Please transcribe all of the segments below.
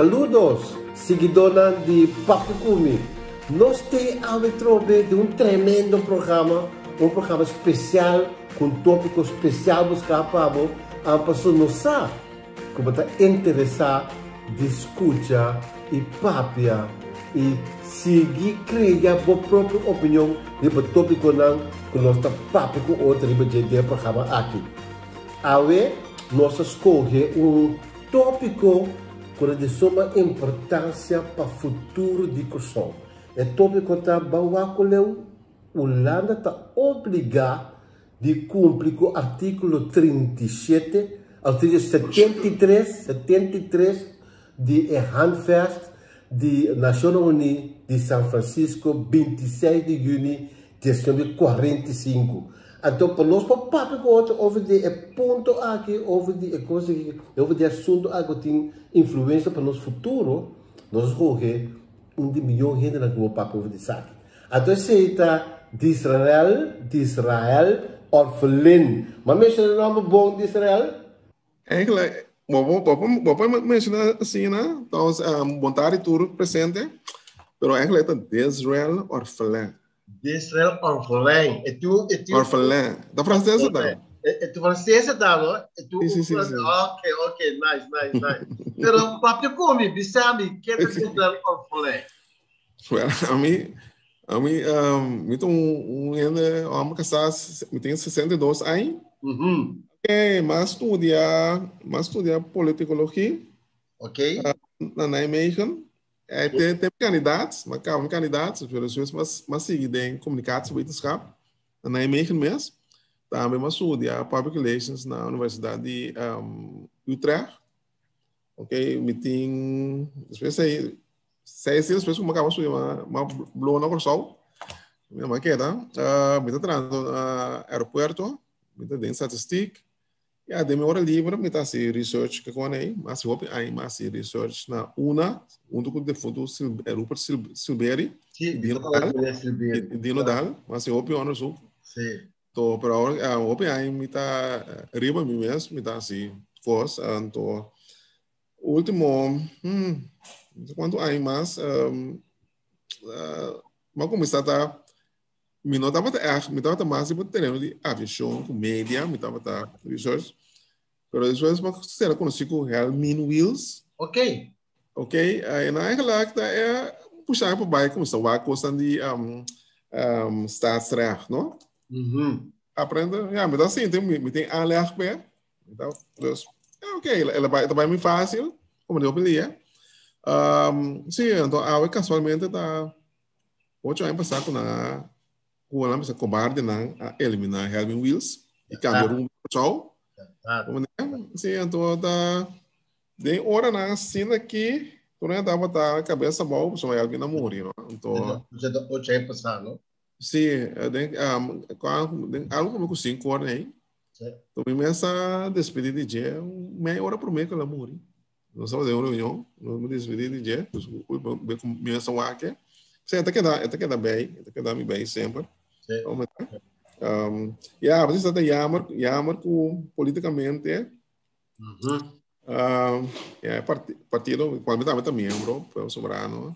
Saludos, siguidónan di Papia Ku Mi. Nos te awe trobe di un tremendo programa, un programa spesial ku un tópiko spesial buská pa bo, pasobra nos sa ku bo ta interesá di skucha i papia i sigui krea bo propio opinion riba tópikonan ku nos ta papia ku otro riba dje den e programa aki. Awe nos a skohe un tópiko ku ta di suma importansia pa futuro di Kòrsou. E tópiko ta Ban wak ku leu Hulanda ta obligá di kumpli ku artíkulo 37, artíkulo 73, 73 di e Handvest di Nashonnan Uní di San Francisco 26 di yüni 1945. Anto pa nos por papia ku otro over di e punto aki, over di e kos aki, over di e asuntu aki ku tin influensia pa nos futuro, nos a skohe un di mihó hendenan ku por papia over di esaki. Anto esei ta Disrael, Disrael Orphelin. M'a menshoná e nòmber bon Disrael? Eigenlijk, bo, bo, bo, bo por menciona asina, entonces, bon tarde tur presente, pero eigenlijk ta Disrael Orphelin. Disrael Orphelin. E tu, e tu. Orphelin. Ta francés ta? E, e tu francés ta, no? E tu. Sí, sí, sí, sí. Ok, ok, nice, nice, nice. Pero papia ku mi, bisa mi, ken ta Disrael Orphelin? Well, ami, ami, um, mi ta un, un hende, hombre casá, mi tin 62 aña. Ok, m'a studia, m'a studia politicologie. Na Nijmegen. Te, te kandidaat, m'a kaba mi kandidaat, pero despues m'a, m'a sigui den communicatiewetenschap na Nijmegen mes. Tambe m'a studia public relations na Universidad di um, Utrecht. Ok, mi tin, despues ei, seis dia despues ku mi a kaba studia, mi a blow na Kòrsou. Mi a keda, mi ta trahando na aeropuerto, mi ta den statistik. Ya, den mi ora liber mi ta hasi research ke kon ei, mi a hasi hopi aña mi a hasi research na una, huntu ku defuntu Rupert Silbery. Sí, mi ta kòrda di Silbery. Dino Daal, mi a hasi hopi onderzoek. Sí. To, pero awor hopi aña mi ta riba mi mes, mi ta hasi kos, anto ultimo, no sé kuantu aña mas, mi a kuminsá ta, mi no tabata ègt, mi tabata mas riba tereno di aviashon ku media, mi tabata research, pero despues mi a sera konosí ku Helmin Wiels. Ok. Ok, en eigenlijk ta e pusha pa bai kuminsá wak kosnan di staatsrecht, no? Aprende, ja, mi ta sinti, mi tin aanleg p'e. Mi ta, dus, ja, ok, el a bai, ta bai mi fácil, como di hopi lia. Sí, anto awe casualmente ta ocho aña pasá ku nan a, ku nan a bisa kobardenan a eliminá Helmin Wiels i kambia rumbo di Kòrsou. Sí, anto ta Den oranan asina aki, tur hende tabata kabes abou pasobra algin a muri, no? Anto. Esei ta ocho aña pasá, no? Sí, den, den algu komo ku sinku ora ei. Sí. Anto mi mes a despedí di dje un media ora promé ku el a muri. Nos tabata den un reunion, nos a despedí di dje, pues mi mes a wak e. P'esei e ta keda, e ta keda bei, e ta keda mi bei semper. Sí. Ya, a veces ta jammer, jammer ku politikamente Ja, partido, cual mi tambe ta miembro, Pueblo Soberano.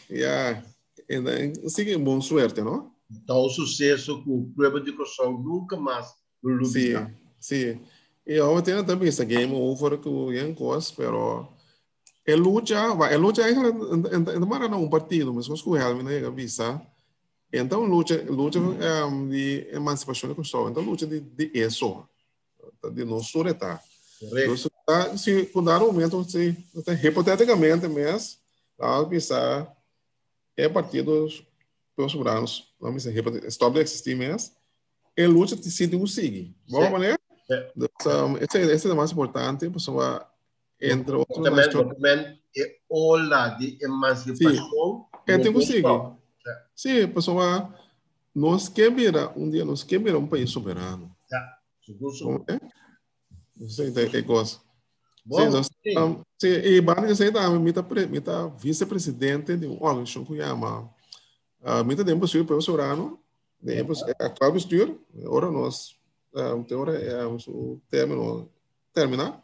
Ja, en sigue en bon suerte, no? Ta un suceso ku pueblo di Kòrsou nunka mas lo lubidá. Sí, sí. I awor tin ta bisa game over ku yen kos, pero e lucha, e lucha eigenlijk en ta mara na un partido, meskos ku Helmin a yega bisa, en ta un lucha, lucha di emansipashon di Kòrsou, en ta un lucha di di eso. Ta di nos tur e ta. Correcto. Ta, si ku dado momento, si, hipotéticamente mes, ta bisa e partido Pueblo Soberano, no bisa stop di existi mes, e lucha ti si tin ku sigui. Bo Sí. manera? Sí. Dus, ese, ese ta mas importante, pasobra entre otro También, nacion- también e ola di emancipación. E tin ku no sigui. stop. Sí, pasobra nos ke bira, un dia nos ke bira un pais soberano. Ja, sigur, sigur. Como é? Não sei, tem que coisa. Bom, Sí, nos, sí. sí, e banda de sei tambe, mi ta, pre, mi ta vicepresidente di un organisacion ku yama, mi ta den bestuur Pueblo Soberano, den actual bestuur, ora nos, te ora su término termina.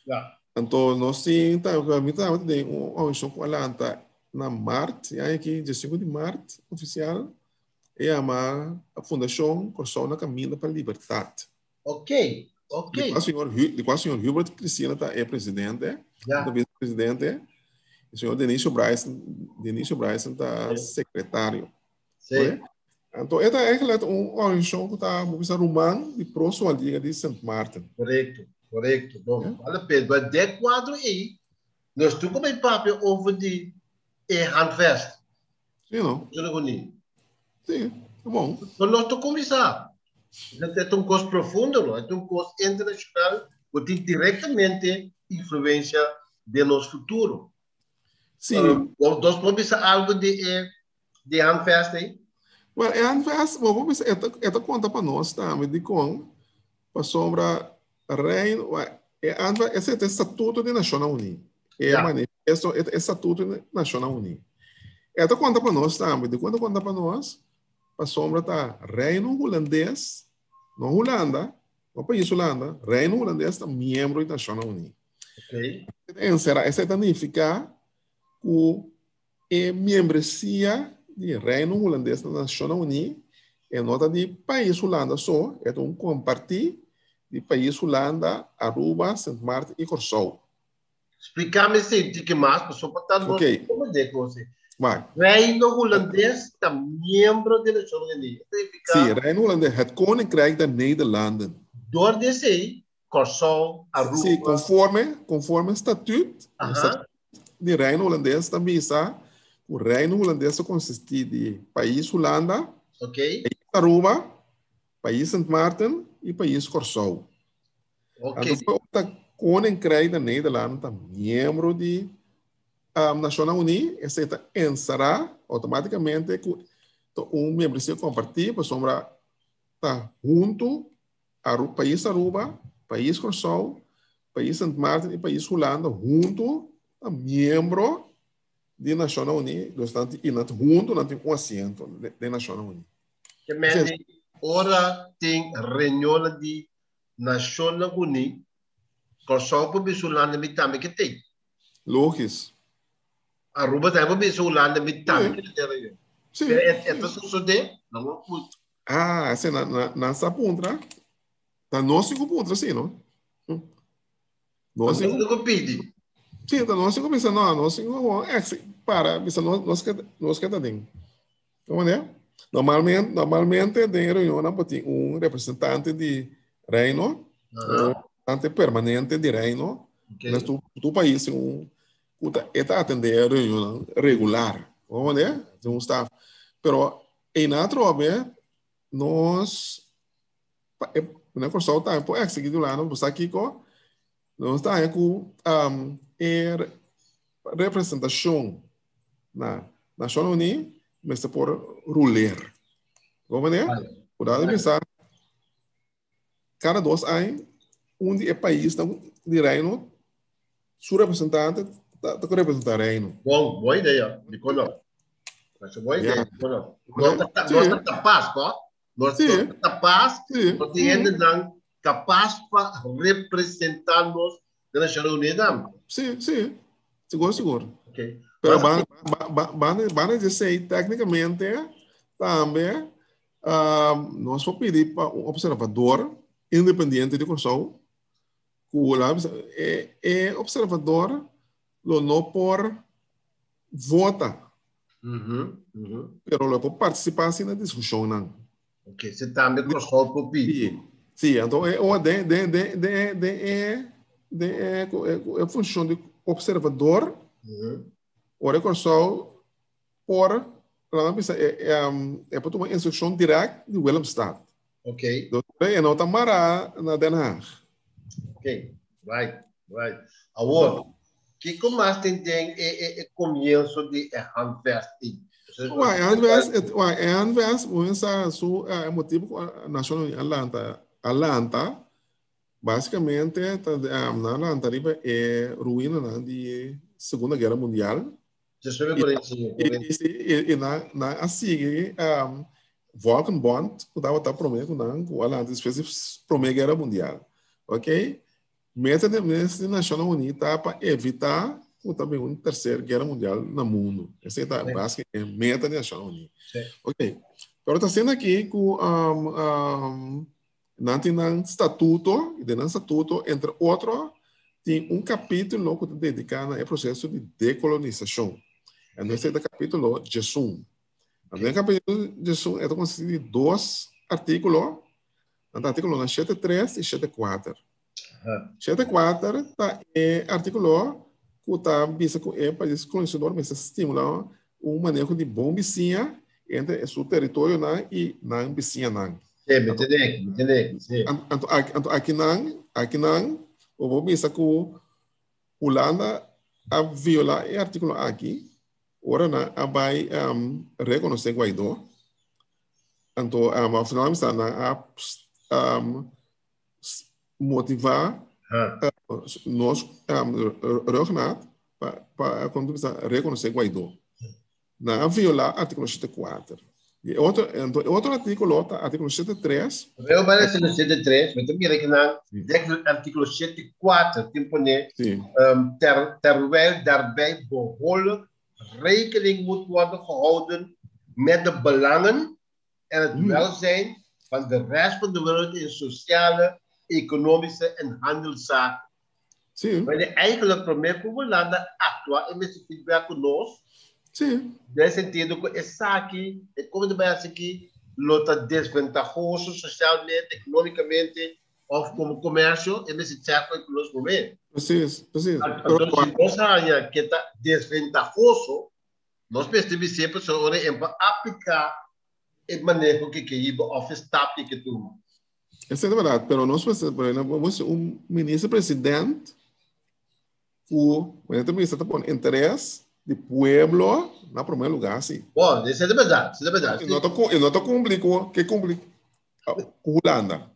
Ja. Anto nos tin ta mi ta den un organisashon ku a lanta na mart, e aña aki, 15 di mart ofisial, e yama Fundashon Kòrsou na Kaminda pa Libertat. Ok, ok. Di kua señor, di kua señor Hubert Cristina ta e presidente, Ja. ta vicepresidente, e señor Denicio Bryson, Denicio Bryson ta sekretario. Sí. Anto e ta eigenlijk un organisashon ku ta bo bisa ruman di Pro Sualiga di Sint Maarten. Korekto, korekto. Bon, ja. Bale pena. Maar den kuadro ei, nos tur ku papia over di e handvest. Sí, no? Zullen we niet? Sí, bon. Maar nos ta kuminsá. Het is un kos profundo, no? Het is un kos internashonal ku tin direktamente influensia den nos futuro. Sí. Uh, nos por bisa algo di e di handvest ei? Well, e handvest, bo por bisa, e ta konta pa nos tambe dikon pasobra Reino, e handvest, ese ta e statuto di Nashonnan Uní. E Ja. manifesto, e e statuto di Nashonnan Uní. E ta konta pa nos tambe, dikon ta konta pa nos? Pasobra ta Reino Hulandes, no Hulanda, no pais Hulanda, Reino Hulandes ta miembro di Nashonnan Uní. Ok. Ensera, esei ta nifiká ku E miembresia di Reino Hulandes na Nashonnan Uní e no ta di pais Hulanda so, e ta un kompartí di pais Hulanda, Aruba, Sint Maarten i Kòrsou. Splika mi esei un tiki mas, pasobra pa ta nos Oké. komprendé kos ei. Wak. Reino Hulandes ta miembro di Nashonnan Uní. E ta nifiká. Sí, Reino Hulandes, het Koninkrijk der Nederlanden. Dor di esei, Kòrsou, Aruba. Sí, konforme, konforme statut, Aha. di Reino Hulandes ta bisa ku Reino Hulandes ta konsistí di pais Hulanda, Ok. pais Aruba, pais Sint Maarten i pais Kòrsou. Ok. Anto ku ta Koninkrijk der Nederlanden ta miembro di um, Nashonnan Uní, esei ta enserá outomátikamente ku ta un membresia kompartí pasobra ta huntu Aru, pais Aruba, pais Kòrsou, pais Sint Maarten i pais Hulanda huntu ta miembro di Nashonnan Uní, dus nan tin, i nan huntu nan tin un asiento den Nashonnan Uní. Ke men di ora tin reunionnan di Nashonnan Uní, Kòrsou por bisa Hulanda mi tambe ke tei. Logis. Aruba tambe por bisa Hulanda mi tambe ke tei den reunion. Sí. Pero e ta sosodé, nan no Ah, ese na, na, na sa puntra. Ta nos ku puntra, sí, no? Nos ku pidi. Sí, ta nos ku bisa, no, nos ku ex para, bisa nos, nos ke, nos ke ta den. Como ne? Normalmente, normalmente den reunión nan tin un representante di reino, un representante permanente di reino. Okay. Nes tu, tu país un ku ta, eta atende reunión regular. Como ne? Un staff. Pero Einan atrobe nos pa e na Kòrsou tambe por eksigí di Hulanda bo sa kiko nos ta haña ku e representashon na Nashonnan Uní mester por ruler. Bo manera? Ku ta bisa kada dos aña un di e paisnan di Reino su representante ta ta representá Reino. Bon, bon idea, dikon no? Masha bon idea, Ja. dikon no? Nos ta, Sí. nos ta kapas, no? Nos, Sí. nos ta kapas, Sí. nos tin hendenan kapas pa representá nos den Nashonnan Uninan. Sí, sí. Sigur, sigur. Ok. Pero Mas- ban, ban, ban, ban di esei téknikamente tambe Nos por pidi pa un observador independiente di Kòrsou ku la e e observador lo no por vota, pero lo por partisipá si na diskushonnan. Ok, si tambe Kòrsou por pidi. Sí, sí, anto e ora den den den den den e den e e funshon di observador, ora Kòrsou por, laat me bisa, e, e, um, e por tuma instrukshon direct di Willemstad. Ok. Dus e no ta mará na Den Haag. Ok, right, right. Awor, kiko mas tin den e, e, e komienso di e handvest ei? Wa, e handvest, et, wa, e handvest, bo sa su eh, motibu ku Nashon Uní a lanta, a lanta, basikamente ta, um, nan a lanta riba e ruinanan di Segunda Guera Mundial. I nan a sigui Volkenbond ku tabata promé ku nan ku a lanta despues di Promé Guera Mundial. Ok. Meta di mes di Nashonnan Uní ta pa evitá ku ta bin un terser guera mundial na mundu. Esei ta básicamente meta di Nashonnan Uní. Ok, pero ta asina aki ku um, um, nan tin nan statuto, i den nan statuto, entre otro, tin un kapítulo ku ta dediká na e proseso di dekolonisashon. Anto esei ta kapítulo 11. Anto e kapítulo 11 e ta konsistí di dos artíkulo. Nan ta artíkulonan shete tres i shete kuater. Shete kuater ta e artíkulo ku ta bisa ku e pais kolonisador mester stimulá un maneho di bon bisiña entre su teritorionan i nan bisiñanan. Sí, mi tende, mi tende, sí. Anto aki, anto akinan, akinan, bo por bisa ku Hulanda a violá e artíkulo aki ora nan a bai rekonosé Guaidó. Anto, al final mi sa nan a motivá nos Rhuggenaath pa kon ta bisa rekonosé Guaidó. Nan a violá artíkulo 74. I e otro, anto e otro artíkulo ta artíkulo 73. Veo bai artíkulo 73, mi ta mira ki nan dek artíkulo 74 tin pone ter, terwijl daarbij behoorlijk rekening moet worden gehouden met de belangen en het welzijn van de rest van de wereld in sociale, economische en handelszaken. Sí. Maar eigenlijk promé ku Hulanda aktua e mester feedback ku nos. Sí. Den sentido ku esaki, e kon ta bai hasi aki, lo ta desventahoso socialmente, economicamente of komo komersio, e mester check ku nos promé. Precies, precies. Anto si nos haña ke ta desventahoso, nos mester bis'é pasobra ora e pa apliká e maneho ke ke hiba of e stap ke ke tuma. Esei ta bèrdat, pero nos mester, por ehempel, nos un minister president ku manera ta bisa ta pone interes di pueblo na promé lugá si. Bon, esei ta bèrdat, esei ta bèrdat. E no ta e no ta kumpli ku ke kumpli ku Hulanda.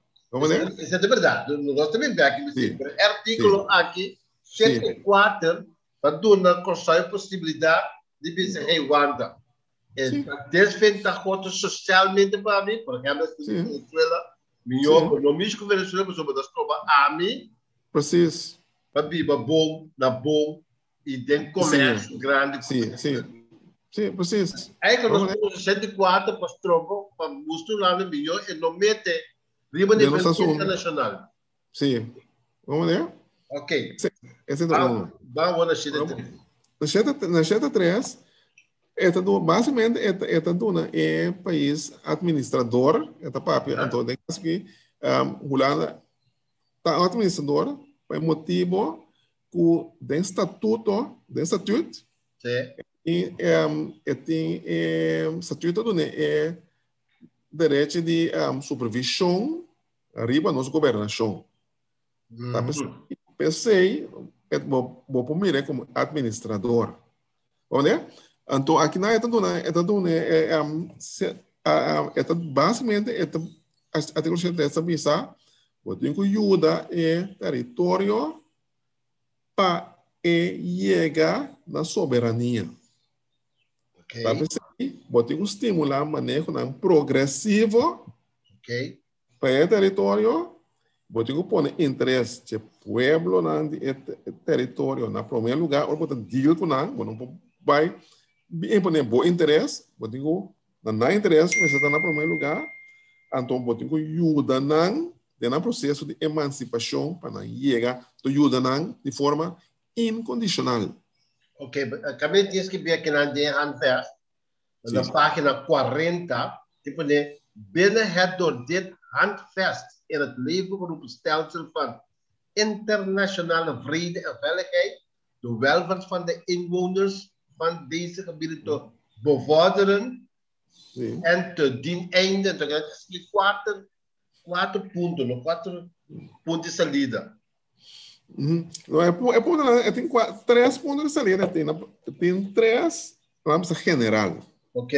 Esei ta bèrdat. Nos ta bin bèk i bisa, pero e artíkulo aki, 74, ta duna Kòrsou e posibilidat di bisa, hey, wanta, e ta desventahoso socialmente pa mi, por ehempel, si Venezuela, mihó ku no mishi ku Venezuela pasobra bo ta stroba ami pa biba bon, na bon i den komersio grandi ku Venezuela. Sí, precies. Eigenlijk nos usa 64 pa stroba pa mustra Hulanda mihó e no mete riba nivel internashonal. Sí. Vamos ler? Ok. Ese ta uno. Vamos na 73. Na 73, eta do, basicamente, eta, eta duna e país administrador, eta papia, anto, den caso aki, Hulanda ta administrador pa e motibo ku den statuto, den statuut, Sí. E tin e statuut ta duna e derecho di supervision riba nos gobernashon. Ta p'esei bo bo por mira komo administrador. Oné? Anto akinan e ta duna e ta duna e e ta basikamente e ta artíkulo 83 ta bisa bo tin ku yuda e teritorio pa e yega na soberania. Okay. Ta p'esei bo tin ku stimulá manehonan progresivo Okay. pa e teritorio, bo tin ku pone interes dje pueblonan di e teritorio na promé lugá ora bo ta deal ku nan, bo no por bai imponé bo interes, bo tin ku na nan interes mester ta na promé lugá, anto bo tin ku yuda nan den nan proseso di emansipashon pa nan yega, to yuda nan di forma inkondishonal. Ok, kaminda tin skibí akinan den handvers, Na pagina 40 tin pone, Binnen het door dit handvest in het leven geroepen stelsel van internationale vrede en veiligheid de welvaart van de inwoners van deze gebieden te bevorderen en te dien einde. Entonces, ta escribi kuater, kuater punto, no? Kuater punto di salida. No, e punto, e tin tres punto di salida, tin, tin tres, vamos a general. Ok.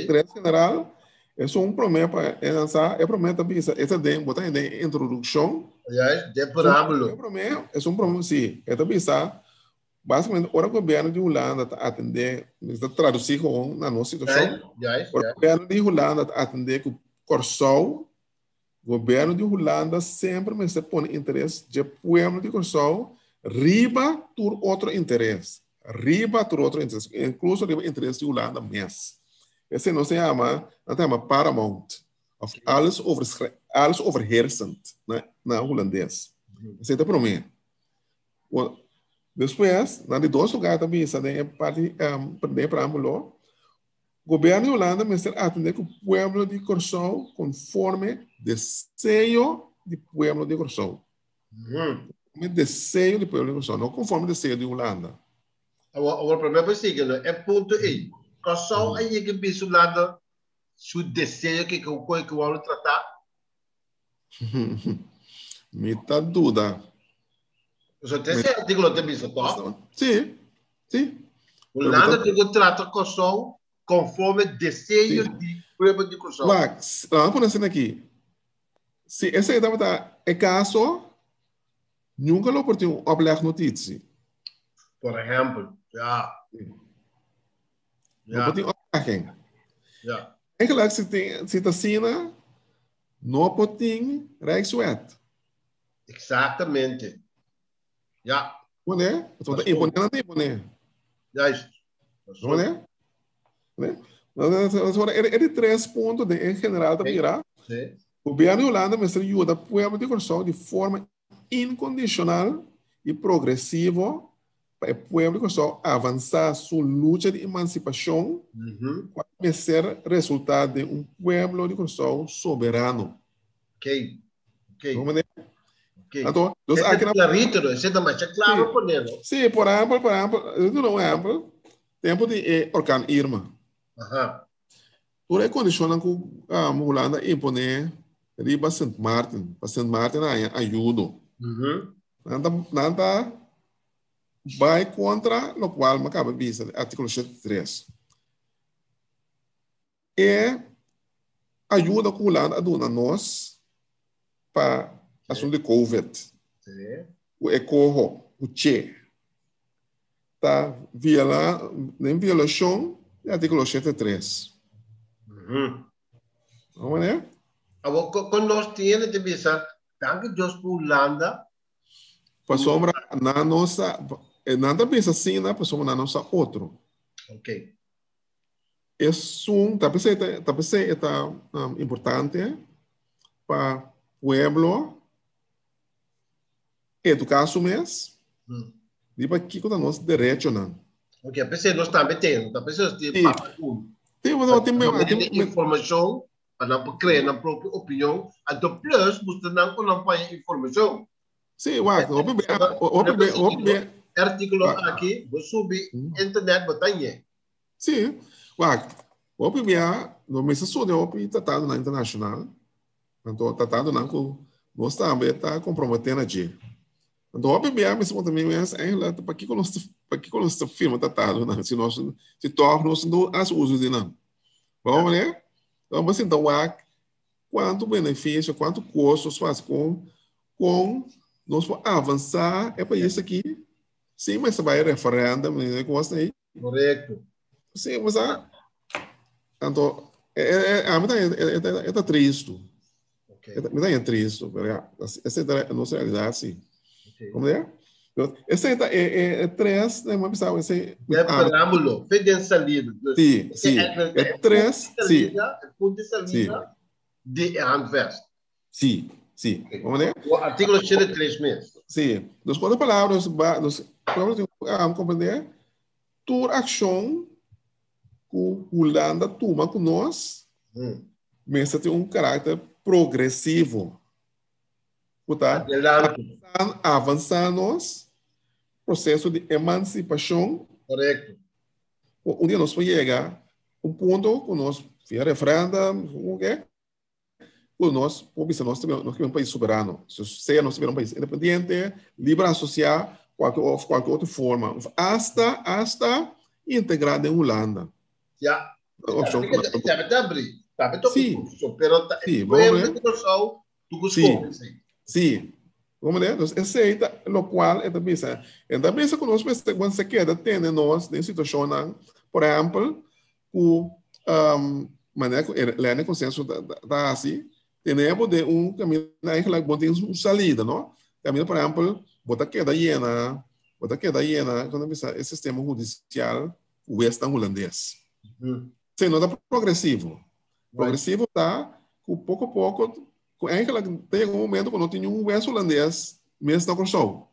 Tres general, es un promé pa e lansa, e promé ta bisa, e ta den, bo ta den introduccion. Juist, den preámbulo. E promé, es un promé, sí, e ta bisa, básicamente, ora gobierno di Hulanda ta atendé, mi ta traducí gewoon na nos situacion. Juist, Ora juist. gobierno di Hulanda ta atendé ku Kòrsou, Gobièrnu di Hulanda semper mester pone interes dje pueblo di Kòrsou riba tur otro interes, riba tur otro interes, inkluso riba interes di Hulanda mes. Esei nos ta yama, nan ta yama paramount, òf alles alles overheersend na na hulandes. Esei ta promé. Despues, na di dos lugá ta bisa den e parti den e preámbulo, Gobierno di Hulanda mester atende ku pueblo di Kòrsou konforme deseo di pueblo di Kòrsou. Konforme deseo di pueblo di Kòrsou, no konforme deseo di Hulanda. Awor, awor promé bo sigui, no, e punto ei. Kòrsou a yega bisa Hulanda su deseo ke ku koe ku wòrdu tratá? Mi ta duda. So te ese artíkulo ta bisa, tòg? Sí, sí. Hulanda tin ku trata Kòrsou konforme deseo di pueblo di Kòrsou. Wak, laga mi pone asina aki. Si esei tabata e kaso, nunka lo por tin un oplegnotitie. Por ehèmpel, ja. No por tin oplegging. Ja. Eigenlijk si tin, si ta asina, no por tin Rijkswet. Exactamente. Ja. Pone, pasobra ta imponé nan ta imponé. Juist. Pone? Pone? Pasobra e di tres punto den en general ta mira, Gobierno di Hulanda mester yuda pueblo di Kòrsou di forma inkondishonal i progresivo pa e pueblo di Kòrsou avansá su lucha di emansipashon kual mester resultá den un pueblo di Kòrsou soberano. Ok. Ok. No manera? Ok. Anto, dus Ese aki na clarito, no? Ese ta masha claro Sí. poner, no? Sí, por ehempel, por ehempel, yo duna un ehempel, tempo di e orkaan Irma. Aha. Tur e kondishonnan ku um, Hulanda imponé riba Sint Maarten, pa Sint Maarten haña ayudo. Nan ta, nan ta bai kontra lokual mi a kaba bisa, artíkulo 73. E ayuda ku Hulanda a duna nos pa asuntu di Covid, ku e koho, ku che, ta viola, den violashon di artíkulo 73. Bo manera? Awor, kon nos tiene te bisa, danki Dios pa Hulanda. Pasobra nan no sa, nan ta bisa asina pasobra nan no sa otro. Ok. Esun ta p'esei ta ta p'esei e ta importante pa pueblo eduká su mes riba kiko ta nos derechonan. Ok, p'esei nos tambe ten, ta p'esei nos tin Sí. papia un. Sí, pasobra tin Pa tin mete informashon pa nan por krea nan propio opinion, anto plus mustra nan ku nan por haña informashon. Sí, wak, hopi be, hopi be, hopi be. Artíkulo aki, bo subi internet bo ta hañ'é. Sí, wak, hopi bia no mester studia hopi tratadonan internashonal, anto tratadonan ku nos tambe ta komprometé na dje. Anto hopi bia mi puntra mi mes, eigenlijk, pakiko nos ta, pakiko nos ta firma tratadonan si nos, si tòg nos no hasi uso di nan? Bo manera? Bo a sinta wak kuantu benefisio, kuantu kos nos por hasi kon, kon nos por avansá e pais aki sin mester bai referèndum ni kos ei. Correcto. Sí, o sea, tanto, a mí también está triste. Okay. Mi también triste, pero ya, esa es nuestra realidad, sí. Okay. ¿Cómo es? Ese está, tres, no me pensaba, ese... El preámbulo, fe de salida. Sí, sí. El tres, sí. El punto de salida de handvest. Sí, sí. ¿Cómo es? O artículo 83 mes. Sí. Dus cuatro palabras, dus, palabras comprender, tur acción ku Hulanda tuma ku nos mester tin un karakter progresivo. Ku ta avansa nos proseso di emansipashon. Korekto. Un dia nos por yega un punto ku nos via referèndum, ku ku nos por bisa nos ta nos ta un pais soberano. Sea nos ta bira un pais independiente, libre asosiá, kualke òf kualke otro forma. Òf asta, asta integrá den Hulanda. Ja. Opshon ku nan. Tambe ta abrí. Tambe ta Sí. opshon, pero ta Sí, e bo pueblo hombre. di Kòrsou tu ku Sí. skohe esei. Sí. Bo manera? Dus esei ta lokual e ta bisa. E ta bisa ku nos mester mester keda tene nos den situashonnan, por ehèmpel, ku manera ku e lei di konsenso ta hasi, Tene bo den un kaminda eigenlijk bo tin un salida, no? Kaminda, por ehèmpel, bo ta keda yena, bo ta keda yena, kon ta bisa, e sistema hudisial wesnan hulandes. Sí, no ta progresivo. Progresivo ta ku poko poko, ku eigenlijk ta yega un momento ku no tin niun wes hulandes mes na Kòrsou.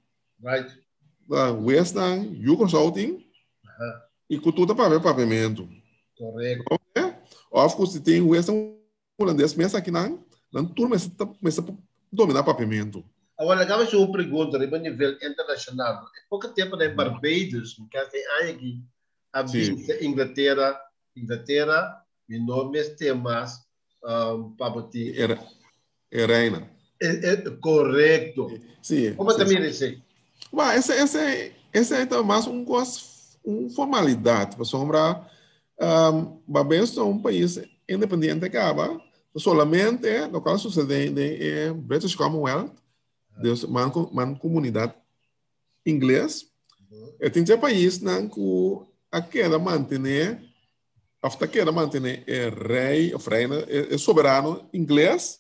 Ta wesnan yu Kòrsou tin i ku tur ta papia papiamentu. Òf ku si tin wesnan hulandes mes akinan, nan tur mester ta mester por domina papiamentu. Awor laga mi haci un pregunta riba nivel internacional. E poco tempo na Barbados, mi casi aña aki, a bisa Inglatera, Inglatera, mi no mester mas pa bo tin. E reina. Correcto. Como ta mira esey? Ba, ese, ese, ese ta mas un cos, un formalidad, pasobra Barbados ta un pais independiente caba, solamente locual a sucede den e British Commonwealth, dus man, man comunidad ingles, e tin dje paisnan cu a keda mantene of ta keda mantene e rey of reina, e soberano ingles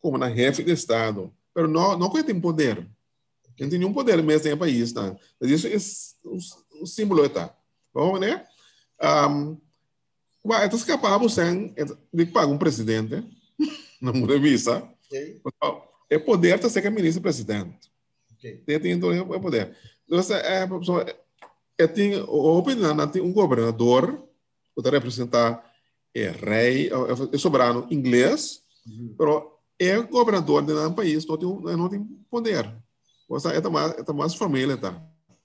como nan hefe di estado, pero no, no cu e tin poder. E no tin niun poder mes den e paisnan. Eso es un simbolo e ta. Bo mane? Um, ba, e ta skapa bo sen di paga un presidente, na mura bisa. Okay. E poder ta seca minister president. Okay. E tin todo e poder. Dus, so, e tin, hopi nan tin un gobernador ku ta representa e rey, e soberano ingles, pero e gobernador di nan pais no tin, no tin poder. Osea, e ta mas formeel e ta.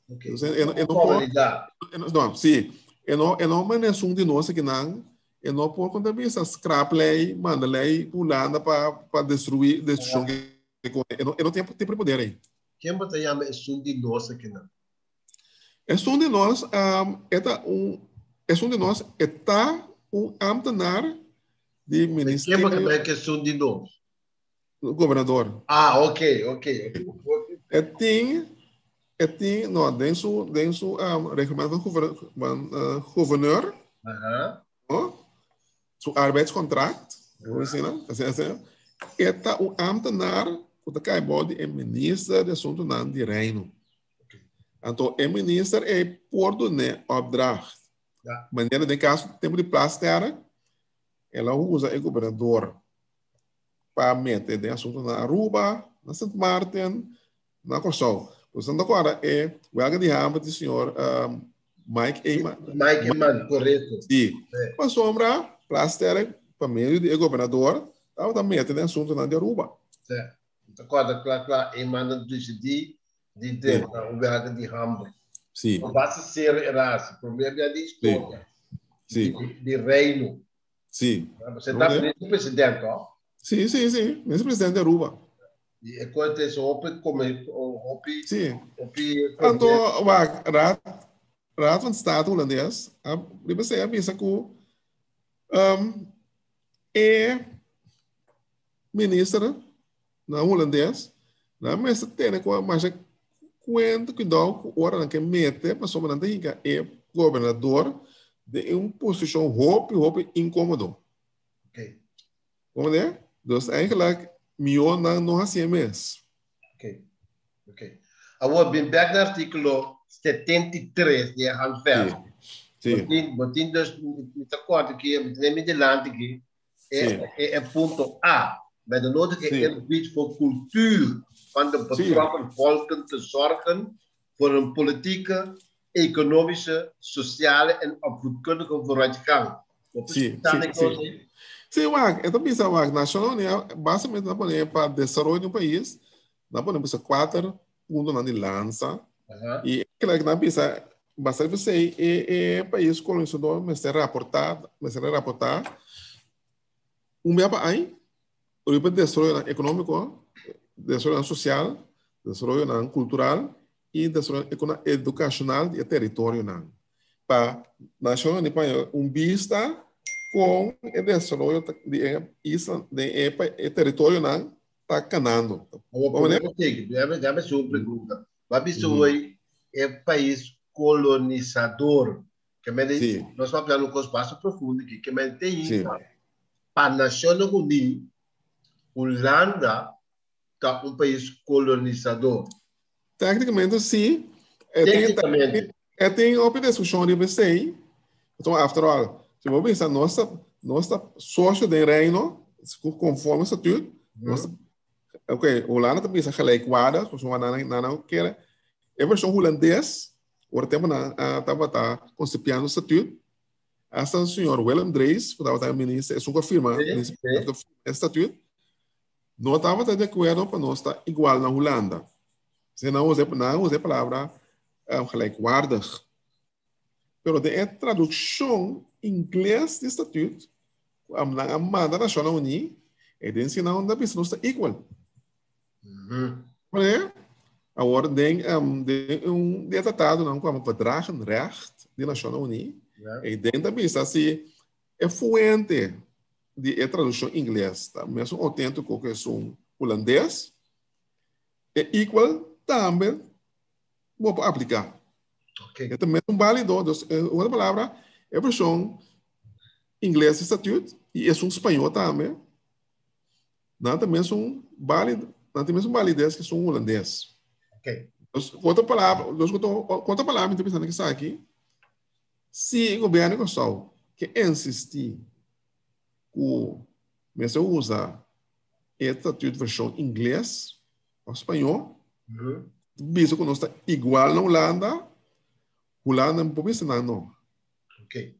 Okay. Entonces, e, e no por, e no, no, sí, e no manda esun di nos akinan, e no por konta bisa scrap ley, manda ley Hulanda pa destruí destruccion que e no tin tipo di poder ei. Ken bo ta yama esun di nos akinan? Esun di nos, e ta un, esun di nos, e ta un ambtenaar di ministerio. Ken bo ta yama esun di nos? Gobernador. Ah, ok, ok. E tin, e tin, no, den su, den su um, reglamento van, van uh, gouverneur, no? Su arbeidscontract, hoe is het Asina, asina. E ta un ambtenaar ku ta kai bou di e minister di asuntunan di Reino. Anto e minister ei por dun'é opdracht. Manera den kaso tempu di Plasterk, el a usa e gobernador pa mete den asuntu na Aruba, na Sint Maarten, na Kòrsou. Pues nan ta kòrda e wèlga di hamber di señor Mike Eman. Mike Eman, korekto. Si. Pasobra Plasterk pa medio di e gobernador tabata mete den asuntunan di Aruba. Si. Mi ta kòrda kla kla Eman a disidí di drenta un wèlga di hamber. Si. No basta ser e rasa, promé bia di historia. Si. Di Reino. Si. Você tá ministro presidente, ó. Si, si, si. Ministro presidente de Aruba. E e coisa é hopi come hopi. Si. Hopi. Anto, wak, Raad, Raad van State holandês, a riba se a bisa ku um, e minister na holandês, na mester tene ku masha kuenta kuidou ku ora nan ke mete pasobra nan ta hinka e gobernador den un posishon hopi hopi inkomodo. Okay. Comprende? Dus eigenlijk mihó nan no hasié mes. Okay. Okay. Awor bin bek na artíkulo 73 di e handvest. Si. Bo tin, bo tin dus, mi ta kòrda ki, mi tene mi dilanti ki, E, e punto A. Met de nodige eerbied voor cultuur van de betrokken volken te zorgen voor een politieke, economische, sociale en opvoedkundige vooruitgang. Si, si, si. Si, wak, e ta bisa wak, Nacional Unia basicamente ta pone pa desaroyo di un pais, nan pone bisa kuater puntonan di lansa, i kila nan bisa basta p'esei e e pais kolonisador mester raportá, mester a raportá un bia pa aña riba desaroyonan ekonómiko, desaroyonan sosial, desaroyonan kultural i desaroyo edukashonal di e teritorionan. Pa nashonnan di paña un bista kon e desaroyo di e isla, di e teritorionan ta kanando. Awor, promé ku sigui, déjame hacer un pregunta. Bo a bisa hoy e pais colonisador, ke men Sí. nos papia un kos basta profundo aki, ke men te Sí. hinka pa Nacionnan Uní. Hulanda ta un pais kolonisadó. Téknikamente sí. Téknikamente. E tin hopi diskushon riba esei. Pasobra after all, si bo bisa nos ta nos ta sosio den Reino konforme statuut, nos ta oké, Hulanda ta bisa gelijkwaardig, pasobra nan nan a kere e vershon hulandes ora tempu nan tabata konsipiando statuut, hasta señor Willem Drees ku tabata minister esun ku a firma e statuut, No tabata di akuerdo pa nos ta igual na Hulanda. Si nan usa nan usa e palabra gelijkwaardig. Pero den e tradukshon ingles di statuut ku nan a manda Nashonnan Uní, e den si nan ta bisa nos ta equal. Por Awor den den un di e tratadonan ku yama Verdragenrecht di Nashonnan Uní, e den ta bisa si e fuente di e tradukshon ingles ta mesun outéntiko ku esun hulandes, e equal tambe bo por apliká. Okay. E ta mesun bálido, dus en otro palabra, e vershon ingles di statuut i esun spañó tambe, nan ta mesun bálido, nan tin mesun balides ku esun hulandes. Okay. Dus ku otro palabra, dus ku otro palabra mi ta pensando ku esaki, si e gobièrnu di Kòrsou ke insistí ku mester usa e statuut vershon ingles òf spañó, bisa ku nos ta igual na Hulanda, Hulanda no por bisa nan no. Ok.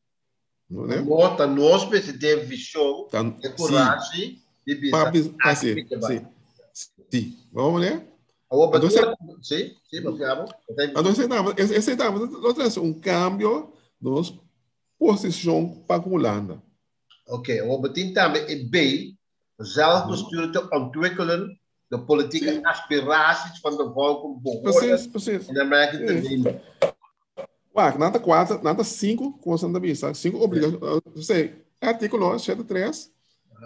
No ta nos mester den vishon, e kurashi di bisa aki mi ta bai. Si, bo mane? Awor, si, si, papiabo. Anto esei tambe lo trese un kambio nos posishon pa ku Hulanda. Ok, awor bo tin tambe e B, zelfbestuur te ontwikkelen, de politieke aspiraties van de volken behoren in aanmerking te nemen. Wak, nan ta kuater, nan ta sinku kos nan ta bisa, sinku obligashon, esei, artíkulo 73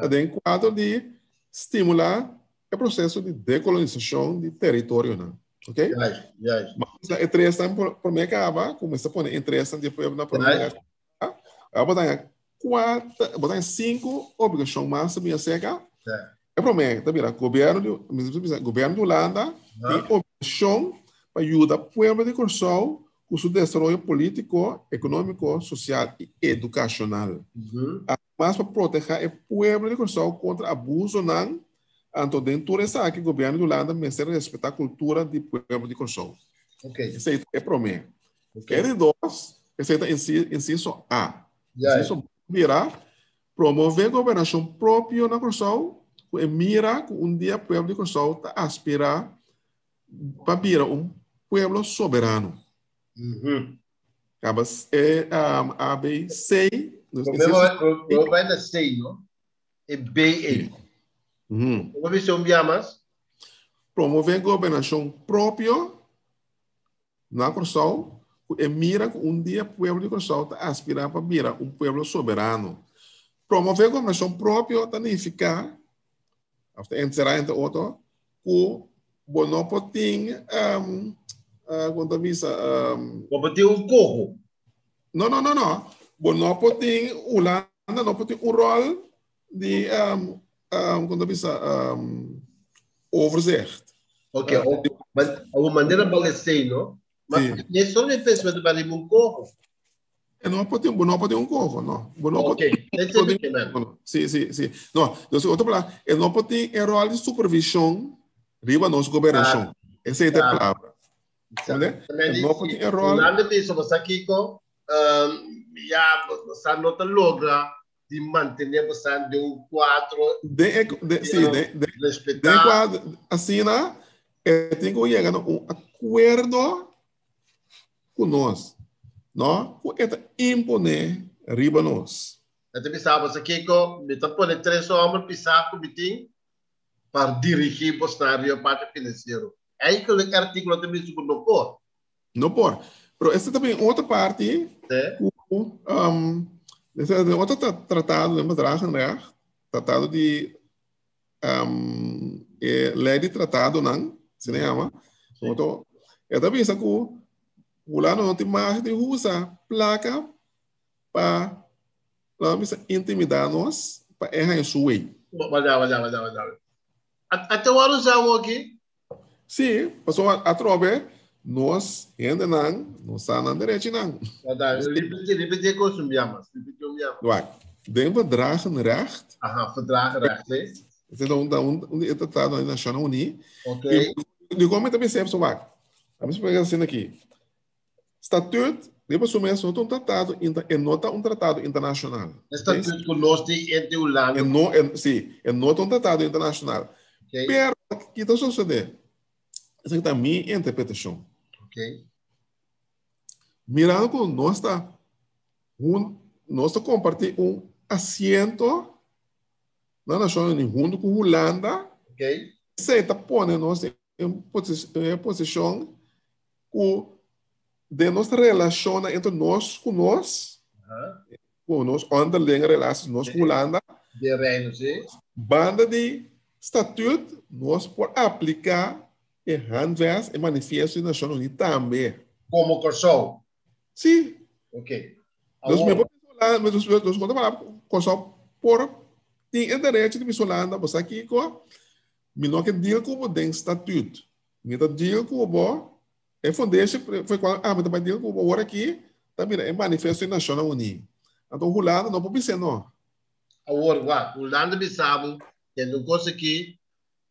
ta den kuadro di stimulá e proseso di dekolonisashon di teritorionan. Ok? Juist, juist. Ma e tresnan promé kaba, ku mester pone interesnan di e pueblo na promé lugar. Awor bo ta haña kuater, bo ta haña sinku obligashon mas ta bira serka. E promé ta bira gobièrnu di, mi ta bisa gobièrnu di Hulanda tin obligashon pa yuda pueblo di Kòrsou ku su desaroyo polítiko, ekonómiko, sosial i edukashonal. Ademas pa protehá e pueblo di Kòrsou kontra abusonan, anto den tur esaki gobièrnu di Hulanda mester respetá kultura di pueblo di Kòrsou. Esei ta e promé. E di dos, esei ta insiso A. Insiso B bira promové gobernashon propio na Kòrsou ku e mira ku un dia pueblo di Kòrsou ta aspirá pa bira un pueblo soberano. Kaba e A, B, C. Bo bai na C, no? E B, E. Bo bisa un bia mas? Promové gobernashon propio na Kòrsou ku e mira ku un dia pueblo di Kòrsou ta aspirá pa bira un pueblo soberano. Promové gobernashon propio ta nifiká, òf ta enserá entre otro, ku bo no por tin, kon ta bisa? Bo por tin un koho. No, no, no, no. Bo no por tin, Hulanda no por tin un ròl di, kon ta bisa, overzicht. Ok, o manera balesei, no? Ma ne solo e pensamentu ba riba un koho. E no por tin, bo no por tin un koho, no. Bo no por Ok, ese es que man. Sí, sí, sí. No, dus otro palabra, e no por tin e rol di supervisión riba nos gobernación. Ese es e palabra. Exactamente. E no por tin e rol. Hulanda bisa bo sa kiko, ya bo sa no ta logra di mantené bo sa den un kuadro Den e, de, sí, de, de, respetá. den kuadro, asina, e tin ku yega na un akuerdo ku nos, no ku e ta imponé riba nos. E ta bisa bo sa kiko, mi ta pone tres hòmber pisá ku mi tin pa dirigí bosnan riba parti finansiero. Eigenlijk e artíkulo ta bisa ku no por. No por. Pero esta ta bin otro parti ku esta ta otro tratado den bedragenrecht, tratado di e lei di tratadonan, asina yama. Otro, e ta bisa ku Hulanda no tin mag di usa plaka pa, laga bisa, intimidá nos pa e haña su wei. Wak, wak, wak, wak, wak. Ate wòrdu usá awor aki? Sí, pasobra atrobe nos hendenan no sa nan derechinan. Ripití, ripití e kos un bia mas. Ripití un bia mas. Wak, den verdragenrecht. Aha, verdragenrecht, sí. Esei ta un, un, un di e tratado di Nashonnan Uní. Ok. Dikon mi ta bisa eso? Wak, ami splika asina aki. Statuut riba su mes no ta un tratado inter, e no ta un tratado internacional. E statuut ku nos tin entre Hulanda. E no, e, sí, e no ta un tratado internacional. Okay. Pero, ki ta sosodé? Esaki ta mi interpretacion. Okay. Mirando ku nos ta hun, nos ta kompartí un asiento na Nashonnan Uní huntu ku Hulanda. Okay. Esei ta pone nos den e posishon ku den nos relashonnan entre nos ku nos, ku nos onderlinge relaties, nos ku Hulanda, Den Reino, sí. Banda di statuut nos por apliká e Handvest, e Manifiesto di Nashonnan Uní tambe. Komo Kòrsou? Sí. Oké. Dus mi por bisa Hulanda, dus dus ku otro palabra, Kòrsou por tin e derecho di bisa Hulanda, bo sa kiko? Mi no ke deal ku bo den statuut. Mi ta deal ku bo, e foundation for cual ami ta bai deal ku bo awor aki, ta bira e Manifesto di Nashonnan Uní. Anto Hulanda no por bis'é no. Awor wak, Hulanda bisa bo, tende un kos aki,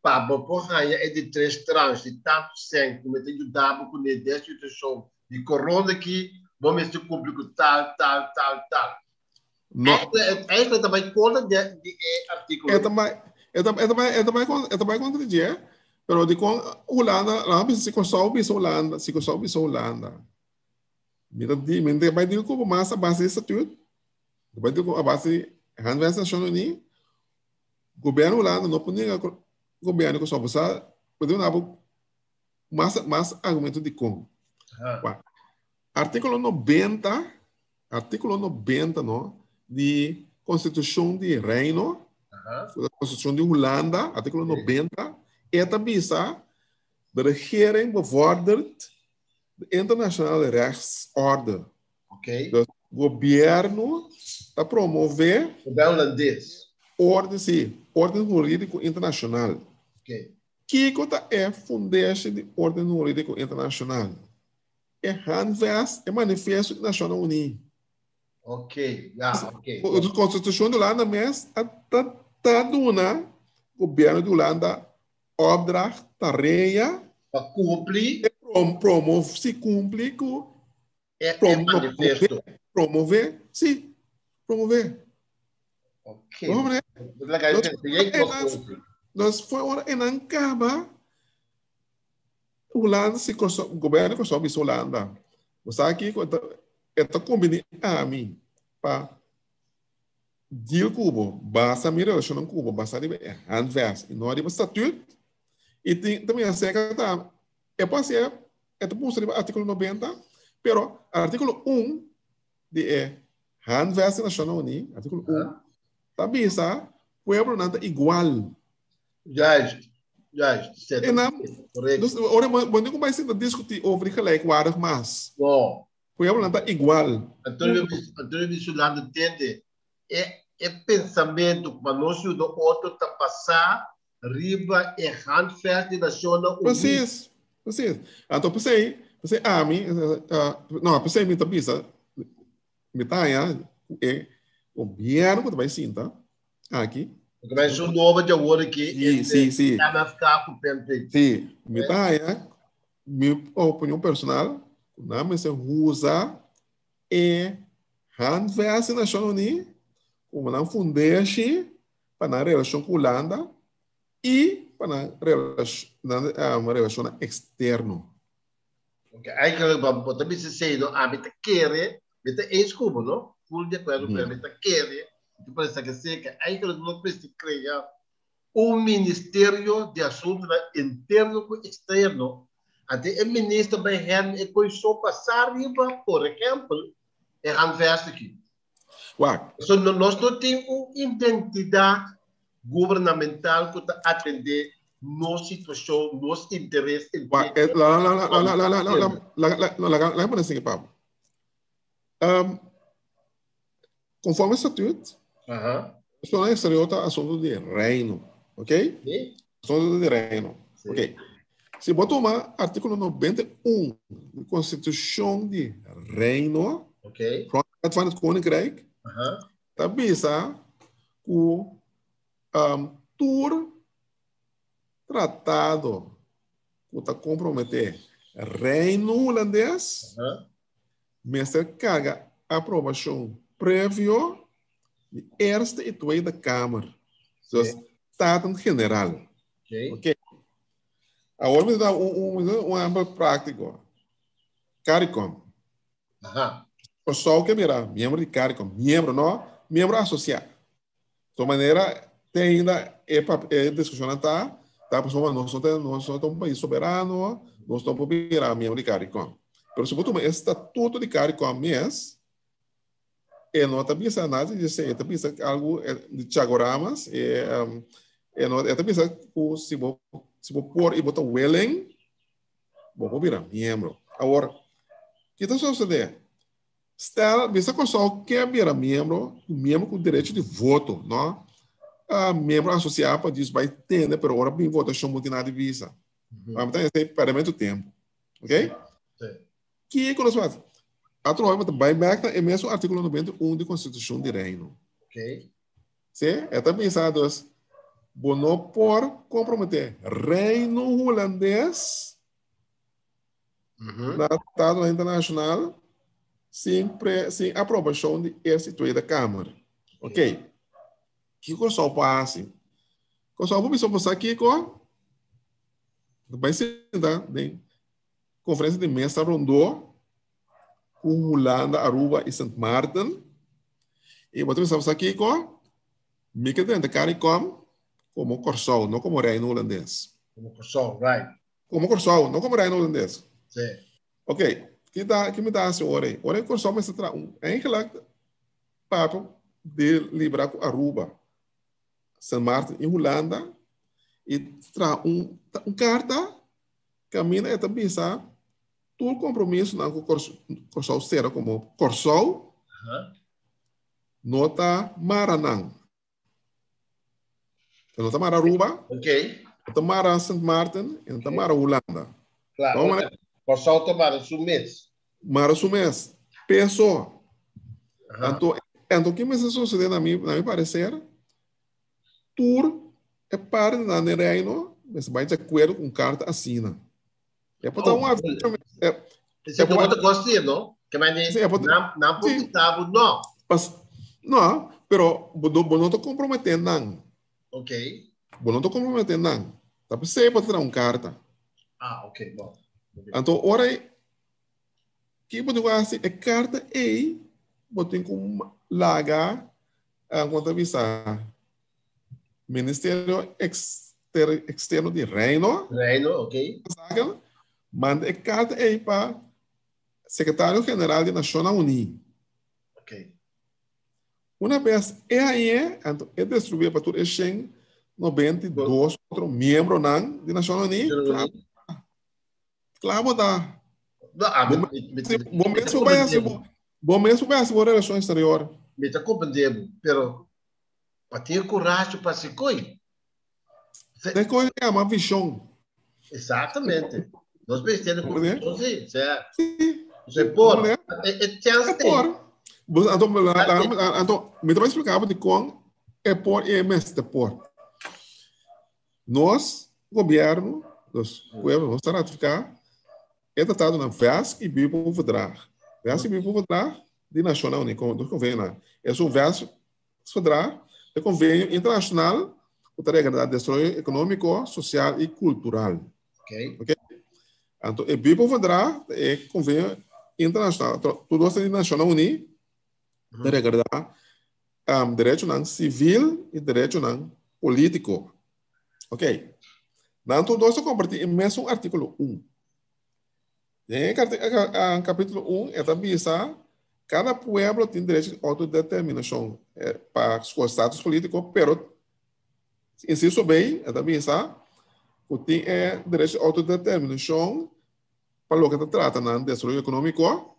pa bo por haña e di tres tranche di tantu sèn ku mi ta yuda bo kuné den situashon di korona aki, bo mester kumpli ku tal, tal, tal, tal. No. Eigenlijk ta bai kontra di e artíkulo. E ta bai, e ta, e ta bai, e ta bai, e ta bai kontra dje, pero dikon Hulanda, laga bisa si Kòrsou bisa Hulanda, si Kòrsou bisa Hulanda. Mi ta di, mi ta bai deal ku bo mas a base di statuut, mi ta bai deal ku a base di Handvest Nashon Uní, Gobièrnu Hulanda no por nenga gobièrnu Kòrsou, bo sa, bo duna bo mas, mas argumento dikon. Wak, artíkulo 90 Artíkulo 90 no di Konstitushon di Reino, Konstitushon di Hulanda, artíkulo 90, e ta bisa, De regering bevordert de internationale rechtsorde. Oké. Dus gobièrnu ta promové. Gobièrnu hulandes. Orde, sí, orden hurídiko internashonal. Oké. Kiko ta e fundeshi di orden hurídiko internashonal? E handvest, e manifesto di Nashonnan Uní. Ok, ya, ok. E Konstitushon di Hulanda mes a ta ta duna gobièrnu di Hulanda opdracht, tarea. Pa kumpli. E prom promov si kumpli ku E e manifesto. Promové, si, promové. Ok. Nos foi ora e nan kaba. Hulanda si Kòrsou, gobièrnu di Kòrsou bisa Hulanda, bo sa kiko e ta kumbiní ami pa deal ku bo, basa mi relashonnan ku bo basa riba e handvest i no riba statuut. I tin ta mira serka ta e por hasié, e ta mustra riba artíkulo 90, pero artíkulo 1 di e handvest di Nashonnan Uní, artíkulo 1, ta bisa pueblonan ta igual. Juist, juist. En dan, dus, ora bo no bai sinta discuti over die gelijkwaardig mas. No. Pueblonan ta igual. Antonio, Antonio Bisulando tende, e, e pensamento pa nos yuda otro ta pasá riba e handvest di Nacionnan Uní. Precies, precies. Anto pesei, pesei ami, uh, no, pesei mi ta bisa, mi ta haña ku e gobierno ku ta bai sinta, aki. Porque vai ser um novo de agora aqui. Sí, sí, sí. MFK com PNP. Sí, mi ta haña, mi opinion personal, ku nan mester usa e handvest di Nashon Uní komo nan fundeshi pa nan relashon ku Hulanda i pa nan relashonnan eksterno. Ok, eigenlijk wat bo ta bisa sei no, ami ta kere, mi ta eens ku bo, no? Full di akuerdo ku mi ta kere, mi ta parece ke sei ke eigenlijk no mester krea un ministerio di asuntunan interno ku eksterno, anto e minister bai hen e koi so pasa riba, por ehempel, e handvest aki. Wak. So no, nos no tin un identidat gubernamental ku ta atendé nos situashon, nos interes Wak, eh, la la la la la la la la la la la la la la pone así, Pablo. Um, conforme estatuut, Aha. Relacionnan exterior ta asunto di reino, ok? Sí. Asunto di Reino. Sí. Ok. Si bo tuma artíkulo 91 di Konstitushon di Reino, Grondwet van het Koninkrijk, ta bisa ku tur tratado ku ta komprometé Reino Hulandes mester karga aprobashon previo di Eerste i Tweede Kamer, dus Staten-Generaal. Oké. Awor mi ta da un ehèmpel práktiko. CARICOM. Kòrsou ke bira miembro di CARICOM, miembro, no miembro asosiá. Di manera te ainda e e diskushonnan ta, ta pasobra nos no ta nos no ta un pais soberano, nos no por bira miembro di CARICOM. Pero si bo tuma e statuto di CARICOM mes, e no ta bisa nada di esei, e ta bisa algu di Chagoramas, e e no e ta bisa ku si bo si bo por i bo ta willing, bo por bira miembro. Awor, ki ta sosodé? Stel, bisa Kòrsou ke bira miembro, un miembro ku derecho di voto, no? Miembro asosiá pa djis bai tende, pero ora bin votashon bo tin nada di bisa. Bo ta esei pèrdèmentu tempu. Ok? Kiko nos por hasi? Atrobe bo ta bai bèk na e mesun artíkulo 91 di Konstitushon di Reino. Sí, e ta bisa dus, bo no por komprometé Reino Hulandes na tratado internashonal sin pre sin aprobashon di Eerste i Tweede Kamer. Ok. Kiko Kòrsou por hasi? Kòrsou por bisa bo sa kiko? Bai sinta den konferensia di mesa rondó ku Hulanda, Aruba i Sint Maarten. I bo ta bisa bo sa kiko? Mi ke drenta CARICOM komo Kòrsou, no komo Reino Hulandes. Komo Kòrsou, right. Komo Kòrsou, no komo Reino Hulandes. Sí. Ok, ki ta, ki mi ta hasi ora ei? Ora ei Kòrsou mester traha un, eigenlijk papia di libra ku Aruba, Sint Maarten i Hulanda i traha un, un karta kaminda e ta bisa tur kompromisonan ku Kòrsou sera komo Kòrsou no ta mara nan. E no ta mara Aruba. Ok. No ta mara Sint Maarten e no ta mara Hulanda. Claro. Kòrsou ta mara su mes. Mara su mes. Peso. Anto, anto ki mester sosodé na mi, na mi parecer? Tur e partinan den Reino mester bai di akuerdo ku un karta asina. E por ta un aviso. E por ta kosti, no? Ke men di, nan por bisa bo no. Pas, no, pero bo bo no ta komprometé nan. Ok. Bo no ta komprometé nan. Ta p'esei bo ta traha un karta. Ah, ok, bon. Anto ora ki bo tin ku hasi e karta ei, bo tin ku laga, kon ta bisa, Ministerio Externo di Reino. Reino, ok. Zaken, manda e karta ei pa Sekretario General di Nashonnan Uní. Ok. Una bes e hañ'é, anto e distribuí pa tur e 192 otro miembronan di Nashonnan Uní. Kla bo ta. No, a mi, mi, bo mes bo bai hasi bo, bo mes bo bai hasi bo relashon exterior. Mi ta komprendé bo, pero pa tin e kurashi pa hasi koi. De koi yama vishon. Exactamente. Nos mester tene vishon, sí. Sea, sí. Se por. E, e chance e por. Anto, anto, mi ta bai explica bo dikon e por i e mester por. Nos gobierno, nos pueblo, nos ta ratifica e tratadonan VESC y Biboverdrag. VESC y Biboverdrag di Nacionnan Uní, dos convenionan. Esun VESC Verdrag ta convenio internacional cu ta regla desaroyo economico, social y cultural. Okay. Okay. Anto e Biboverdrag ta e convenio internacional, tur dos ta di Nacionnan Uní, ta regla derechonan civil y derechonan politico. Ok. Nan tur dos ta comparti e mesun artículo 1. Den e capítulo 1 e ta bisa cada pueblo tin derecho di autodeterminacion pa su status politico, pero inciso B e ta bisa cu tin e derecho di autodeterminacion pa loke ta trata nan desaroyo economico,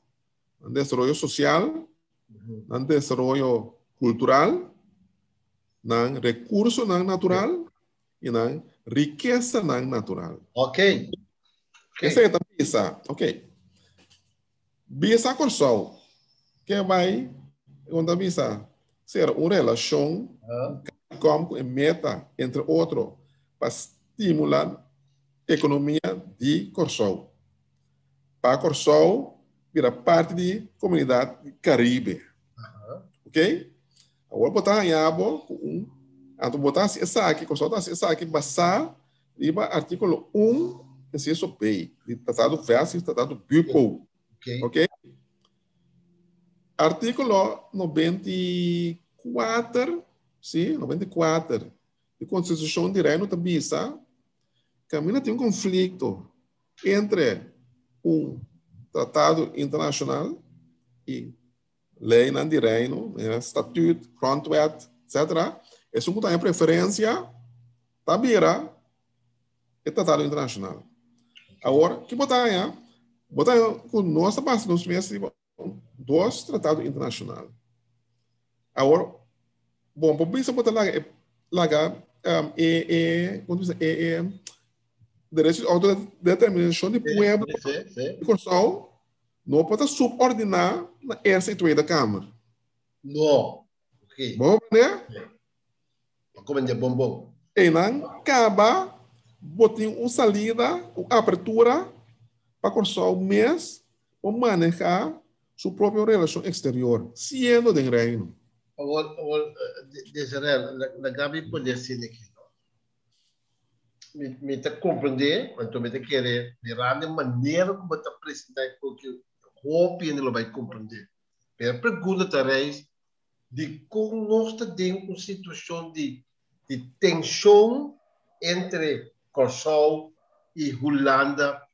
nan desaroyo social, nan desaroyo kultural, nan rekursonan natural i nan Rikesanan natural. Ok. Esei ta bisa, ok. Bisa Kòrsou ke bai, kon ta bisa, sera un relashon ku ku e meta, entre otro, pa stimulá ekonomia di Kòrsou. Pa Kòrsou bira parti di komunidat di Karibe. Ok? Awor bo ta haña bo ku un, anto bo ta hasi esaki, Kòrsou ta hasi esaki basá riba artíkulo 1, inciso B, di Tratado Versus Tratado Bupo. Ok? Artíkulo 94, sí, 94, di Konstitushon di Reino ta bisa, kaminda tin un konflikto entre un tratado internashonal i Leinan di Reino, manera Statuut, Grondwet, etc. Esun ku ta haña preferensia ta bira e tratado internashonal. Awor, ki bo ta haña? Bo ta haña ku nos ta basa nos mes riba dos tratado internashonal. Awor, bo por bisa bo ta laga e laga e e kon ta bisa e e derecho di autodeterminashon di pueblo di Kòrsou No por ta subordiná na Eerste i Tweede Kamer. No. Oké. Bo comprendé? Bo comprendé bon bon. Einan kaba bo tin un salida, un apertura pa Kòrsou mes por manehá su propio relashon eksterior, siendo den Reino. Awor, awor, Desirel, laga mi pone asina aki, no? Mi, mi ta comprende, anto mi ta kere mirando e manera ku bo ta presenta e koki, hopi hende lo bai comprende. Pero e pregunta ta reis, dikon nos ta den un situashon di di tenshon entre Kòrsou i Hulanda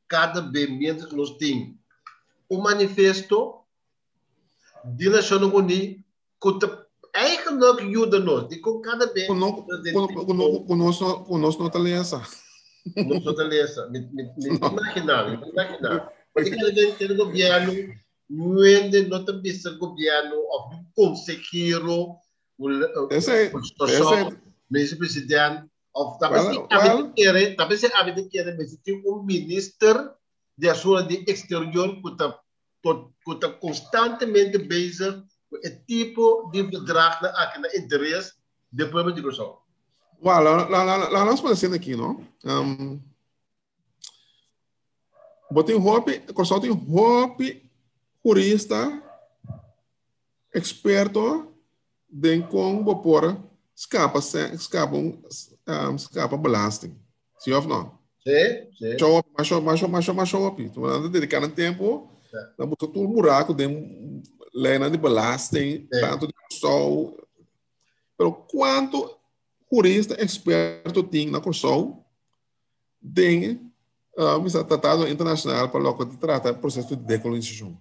kada be mientras ku nos tin un manifesto di Nashonnan Uní ku ta eigenlijk yuda nos. Dikon kada bes Ku no, ku no, ku nos no, ku nos no ta lesa. Nos no ta lesa. Mi, mi, mi no. Imaginá, mi imaginá. Porque kada bes tin gobièrnu, nuende no ta bisa gobièrnu òf un konsehero, Ese, ese, minister president, òf ta bes abi ta kere, ta bes abi ta kere mester tin un minister di asuntu di exterior ku ta ku ta konstantemente bezig ku e tipo di bedragnan aki na interes di e pueblo di Kòrsou. Well, la, la, la, la nos pone asina aki, no? Bo tin hopi, Kòrsou tin hopi hurista, eksperto den kon bo por skapa, skapa, skapa belasting. Sí of no? Sí, sí. Masha hopi, masha, masha, masha, masha hopi. Tu nan ta dediká nan tempu na buska tur buraku den leinan di belasting, tantu di Kòrsou. Pero kuantu hurista eksperto tin na Kòrsou den bisa tratado internashonal pa loke ta trata proseso di dekolonisashon?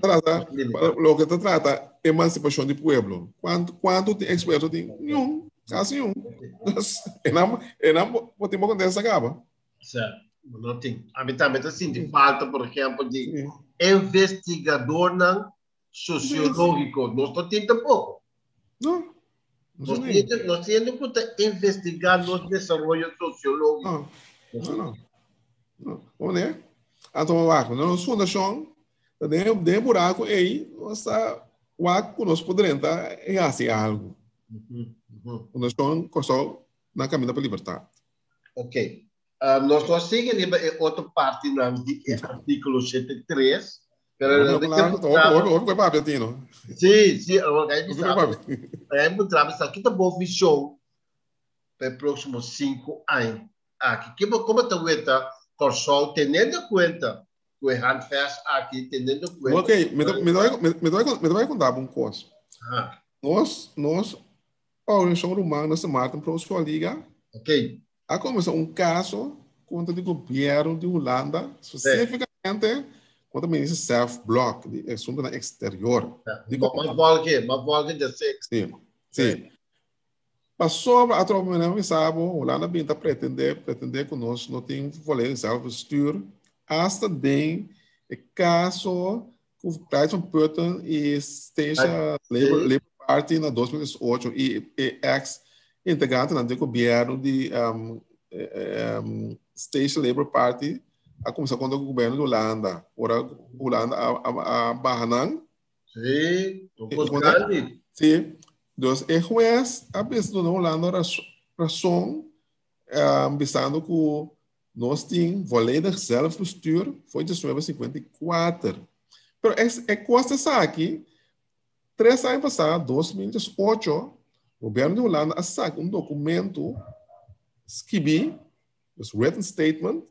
Trata, pa loke ta trata emansipashon di pueblo. Kuantu, kuantu tin eksperto tin? Niun, kasi niun. Enan, enan bo tin bo kontesta kaba. Sa, no tin. Ami tambe ta sinti falta, por ehempel, di investigadornan sosiológiko. Nos no tin tampoko. No. Nos tin, nos tin ku ta investigá nos desaroyo sosiológiko. No, no, no. No, bo ne? Anto wak, nos fundashon ta den den buraku ei, nos ta wak ku nos por drenta i hasi algu. Fundashon Kòrsou na Kaminda pa Libertat. Ok. Nos no a sigui riba e otro partinan di e artíkulo 73, pero Hopi largo, hopi, hopi koe papia tino. Sí, sí, awor kai bisa, kai puntra bisa, kita bo vision pa e próximo 5 aña aki? Ki bo, komo ta weta Kòrsou teniendo en kuenta ku e handvest aki, teniendo en kuenta. Ok, mi ta, mi ta bai, mi ta bai, mi ta bai konta bo un kos. Nos, nos organisashon ruman na Sint Maarten Pro Soa Liga. Ok. A kuminsá un kaso kontra di gobièrnu di Hulanda, spesífikamente kontra minister Stef Blok di Asuntunan Eksterior. Ma volge, ma volge de seks. Sí, sí. Pasobra atrobe mi a bisa bo, Hulanda bin ta pretendé, pretendé ku nos no tin volledig zelfbestuur, asta den e kaso ku Thijs van Putten i Statia Labor, Labor Party na 2018 i e ex integrantenan di gobièrnu di Station Labour Party a kuminsá kontra ku gobièrnu di Hulanda. Ora Hulanda a baha nan. Sí, un kos grandi. Sí, dus e hues a bisa duna Hulanda rason bisando ku nos tin volledig zelfbestuur for 1954. Pero e kos esaki 3 aña pasá, 2018, gobièrnu di Hulanda a saka un dokumentu skibí, dus written statement.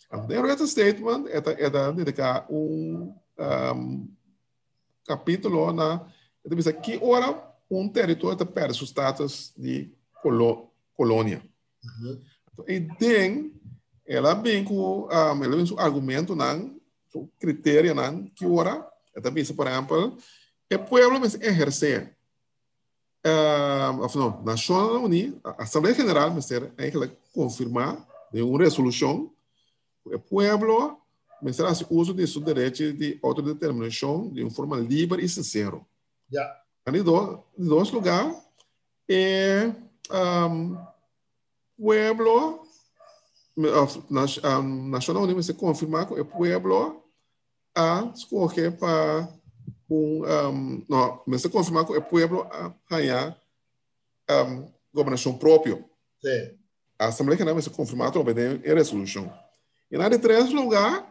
Anto den e written statement e ta e ta dediká un kapítulo na e ta bisa ki ora un teritorio ta pèrdè su status di kolonia. Anto ei den el a bin ku el a bin su argumentonan, su kriterianan ki ora e ta bisa por ehèmpel e pueblo mester ehersé òf no, Nashonnan Uní, Asamblea General mester eigenlijk konfirmá den un resolushon ku e pueblo mester hasi uso di su derechi di outodeterminashon di un forma liber i sinsero. Na di dos lugá e pueblo of Nashonnan Uní mester konfirmá ku e pueblo a skohe pa un no mester konfirmá ku e pueblo a haña gobernashon propio. Asamblea General mester konfirmá atrobe den e resolushon. I na di tres lugá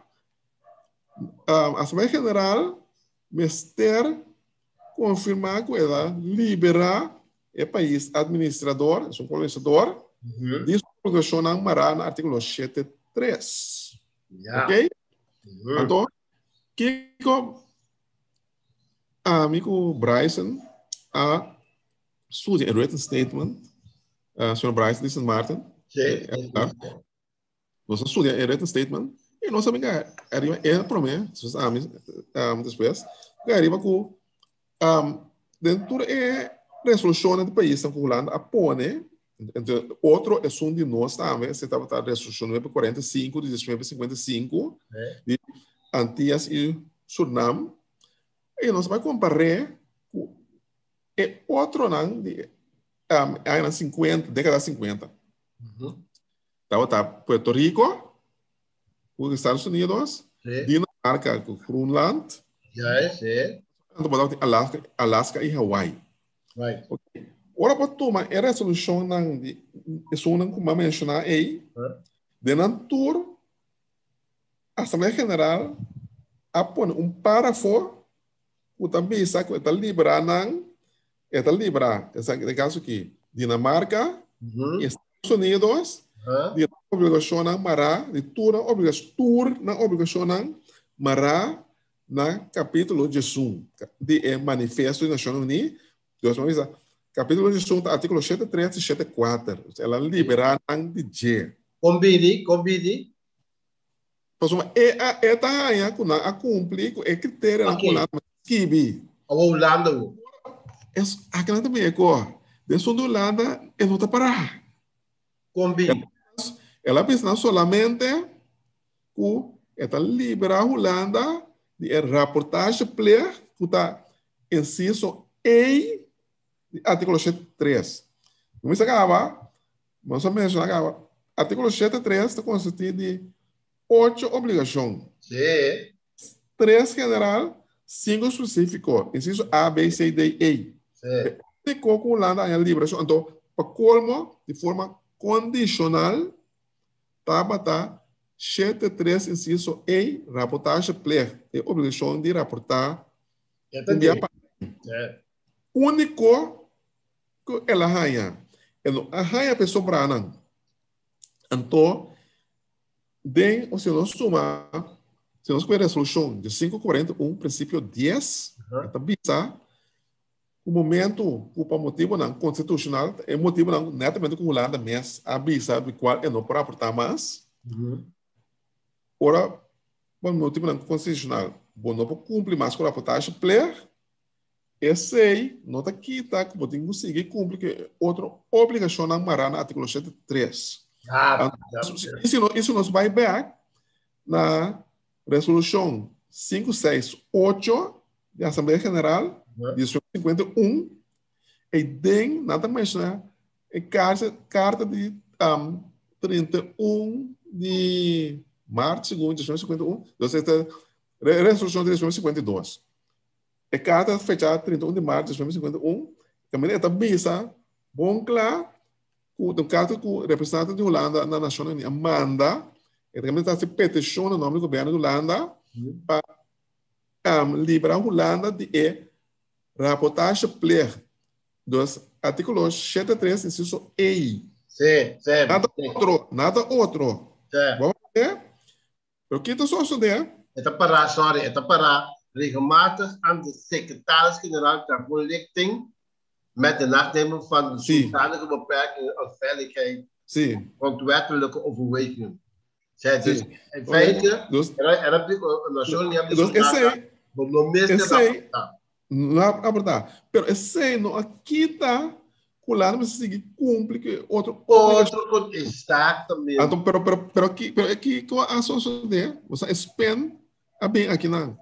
Asamblea General mester konfirmá ku el a liberá e pais administrador, esun kolonisador, di su obligashonnan mará na artíkulo 73. Ok? Anto, kiko ami ku Bryson a studia e written statement, señor Bryson di Sint Maarten, Nos a studia e written statement y nos a bin cae ariba e prome, despues ami despues, cae ariba cu den tur e resolucionnan di paisnan cu Hulanda a pone, entre otro esun di nos tambe, esei tabata resolucion 945 di 1955 di Antillas y Surinam, y nos a bay compare cu e otronan di añanan 50, decada 50. Tabata Puerto Rico ku Estados Unidos, Dinamarca ku Groenland. Sí. Anto bo tabatin Alaska, Alaska i Hawaii. Right. Okay. Ora bo tuma e resolushonnan di esunnan ku mi a menshoná ei, den nan tur Asamblea General a pone un párafo ku ta bisa ku e ta liberá nan, e ta liberá, esaki den kaso aki, Dinamarca i Estados Unidos di nan obligashonnan mará, di tur nan obligash, tur nan obligashonnan mará na kapítulo diesun di e Manifesto di Nashonnan Uní. Dios a bisa, kapítulo diesun ta artíkulo 73 i 74. El a liberá nan di dje. Kon bini? Kon bini? Pasobra e a e ta haña ku nan a kumpli ku e kriterionan ku Hulanda mester skibi. Awor Hulanda wo. Es aki nan ta mira ku den asuntu di Hulanda e no ta pará. Kon bin? El a bisa nan solamente ku e ta liberá Hulanda di e rapportageplicht ku ta insiso E di artíkulo 73. Kuminsá kaba Nos a menciona caba, artículo 73 ta consisti di ocho obligacion. Sí. Tres general, cinco specifico, inciso A, B, C, D, E. Sí. E único cu Hulanda haña liberacion, anto pa colmo, di forma condicional, tabata 73 inciso E, rapportageplicht, e obligacion di raporta un dia pa Sí. Único Ku el a haña? E no a haña pa e sobranan. Anto, den, o si nos tuma, si nos kohe resolushon di 541, prinsipio 10, e ta bisa ku momentu ku pa motibunan konstitushonal, e motibunan netamente ku Hulanda mes a bisa di kual e no por aportá mas, ora pa motibunan konstitushonal bo no por kumpli mas ku raportashi pleg, Esei no ta kita ku bo tin ku sigui kumpli ku e otro obligashonnan mará na artíkulo 73. I si nos bai bèk na resolushon 568 di Asamblea General di 1951, ei den nan ta menshoná. E karta, karta di um, 31 di maart, segun 1951, dus esta resolushon di 1952. E karta fechá 31 di maart 1951, kaminda e ta bisa bon kla ku un karta ku representante di Hulanda na Nashonnan Uní a manda, e kaminda ta hasi petishon na nòmber di gobièrnu di Hulanda pa um, libra Hulanda di e rapportageplicht. Dus artíkulo 73 inciso E. Sí, sí. Nada otro, nada otro. Sí. Bo Pero ki ta sosodé? E ta pará, sorry, e ta pará regelmatig aan de secretaris-generaal ter voorlichting met de nachtneming van de zodanige beperkingen als veiligheid, grondwettelijke overwegingen. Zij dus, in feite, Dus, er heb ik een natie, die dus esei, no mester esei, no a aportá. Pero esei no a kita ku Hulanda mester sigui kumpli ku e otro obligashon. Otro kon, exactamente. Anto, pero, pero, pero, ki, pero kiko a sosodé? Bo sa e spin a bin akinan.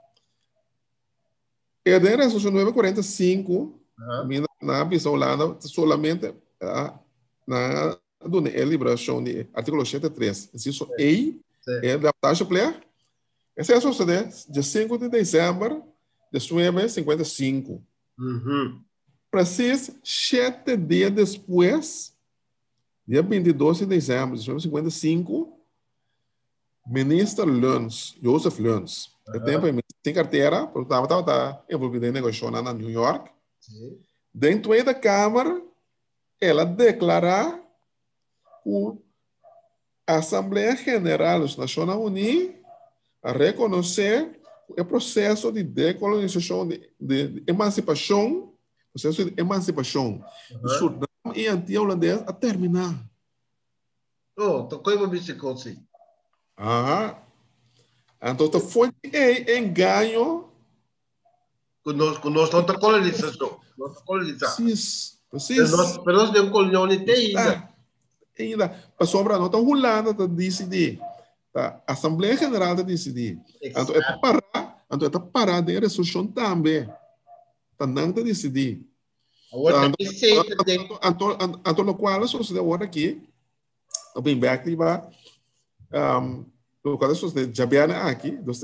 E den resolushon 945, mi na bisa Hulanda solamente a, na duna e liberashon di artíkulo 83, inciso E, e rapportageplicht. Esei a sosodé dia 5 di desèmber di 1955. Presis shete dia despues, dia 22 di desèmber di 1955, Minister Luns, Joseph Luns, e tempu e minister sin kartera, pero tabata tabata envolví den negoshonnan na New York, den Tweede Kamer el a deklará ku Asamblea General di Nashonnan Uní a rekonosé ku e proseso di dekolonisashon, di emansipashon, proseso di emansipashon di Surnam i Antia Hulandes a terminá. Oh, ta koe bo bisa kos si. Aha. Anto ta for di ei engaño. Ku nos no ta kolonisashon. Nos ta kolonisá. Precies, precies. Pero nos, pero nos den kolonial te ainda. Ainda. Pasobra no ta Hulanda ta disidí. Ta Asamblea General ta disidí. Anto e ta pará, anto e ta pará den resolushon tambe. Ta nan ta disidí. Awor ta esei ta den. Anto, anto, anto lokual a sosodé awor aki, a bin bek riba um, lokual a sosodé djabièrnè aki, dus,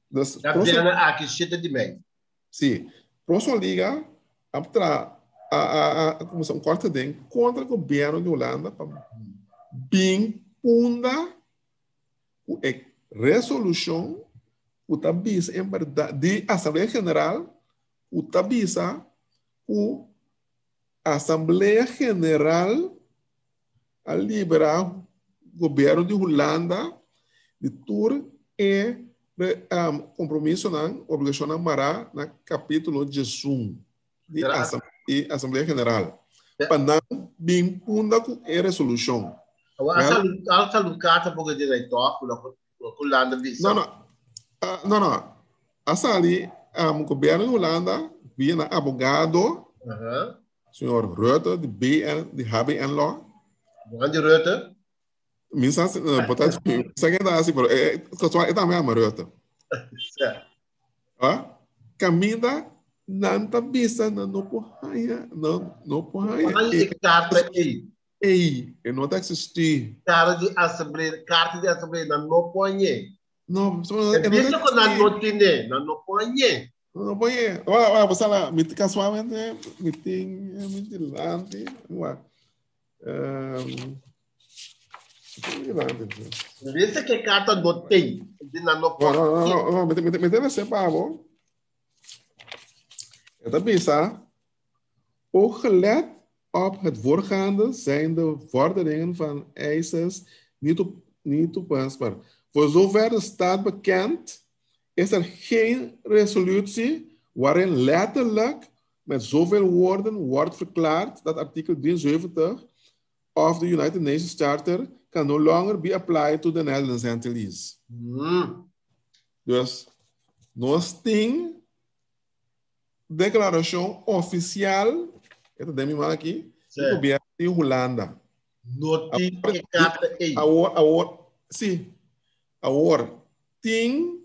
dus Djabièrnè aki, 7 di mei. Sí, Próximo Liga a tra a a a kumsa un korte den kontra gobièrnu di Hulanda pa bin punda ku e resolushon ku ta bisa en bèrdat di Asamblea General ku ta bisa ku Asamblea General a libera gobierno di Hulanda di tur e compromisonan, obligacionnan mará na capítulo 11 di Asamblea General, pa nan bin punda cu e resolucion. Awor, a sali un carta pa e director cu Hulanda bisa? No, no. No, no. A sali gobierno di Hulanda via nan abogado, Señor Rutte di BN, di HBN Law. Juan di Rutte? Mi sa, bo ta, sa ken ta hasi, pero e, e tambe ama Rutte. Ah, kaminda nan ta bisa nan no por haña, nan no por haña. E karta ei. Ei, e no ta eksistí. Karta di asamblea, karta di asamblea nan no por hañ'é. No, e no ta eksistí. Nan no tiene, nan no por hañ'é. No por hañ'é. Wak, wak, bo sa la, mi kasualmente mi tin mi dilanti, wak. Um, Dice que carta no tem. Nan no por. No, no, no, no, mi mi debe ser pa bo. E ta bisa, ook gelet op het voorgaande zijn de vorderingen van eisers niet, op, niet toepasbaar. Voor zover de staat bekend is er geen resolutie waarin letterlijk met zoveel woorden wordt verklaard dat artikel 73 of the United Nations Charter can no longer be applied to the Netherlands Antilles. Dus, nos tin deklarashon ofisial, e ta den mi man aki, di gobierno di Hulanda. No tin e karta ei. Awor, awor, si, awor tin,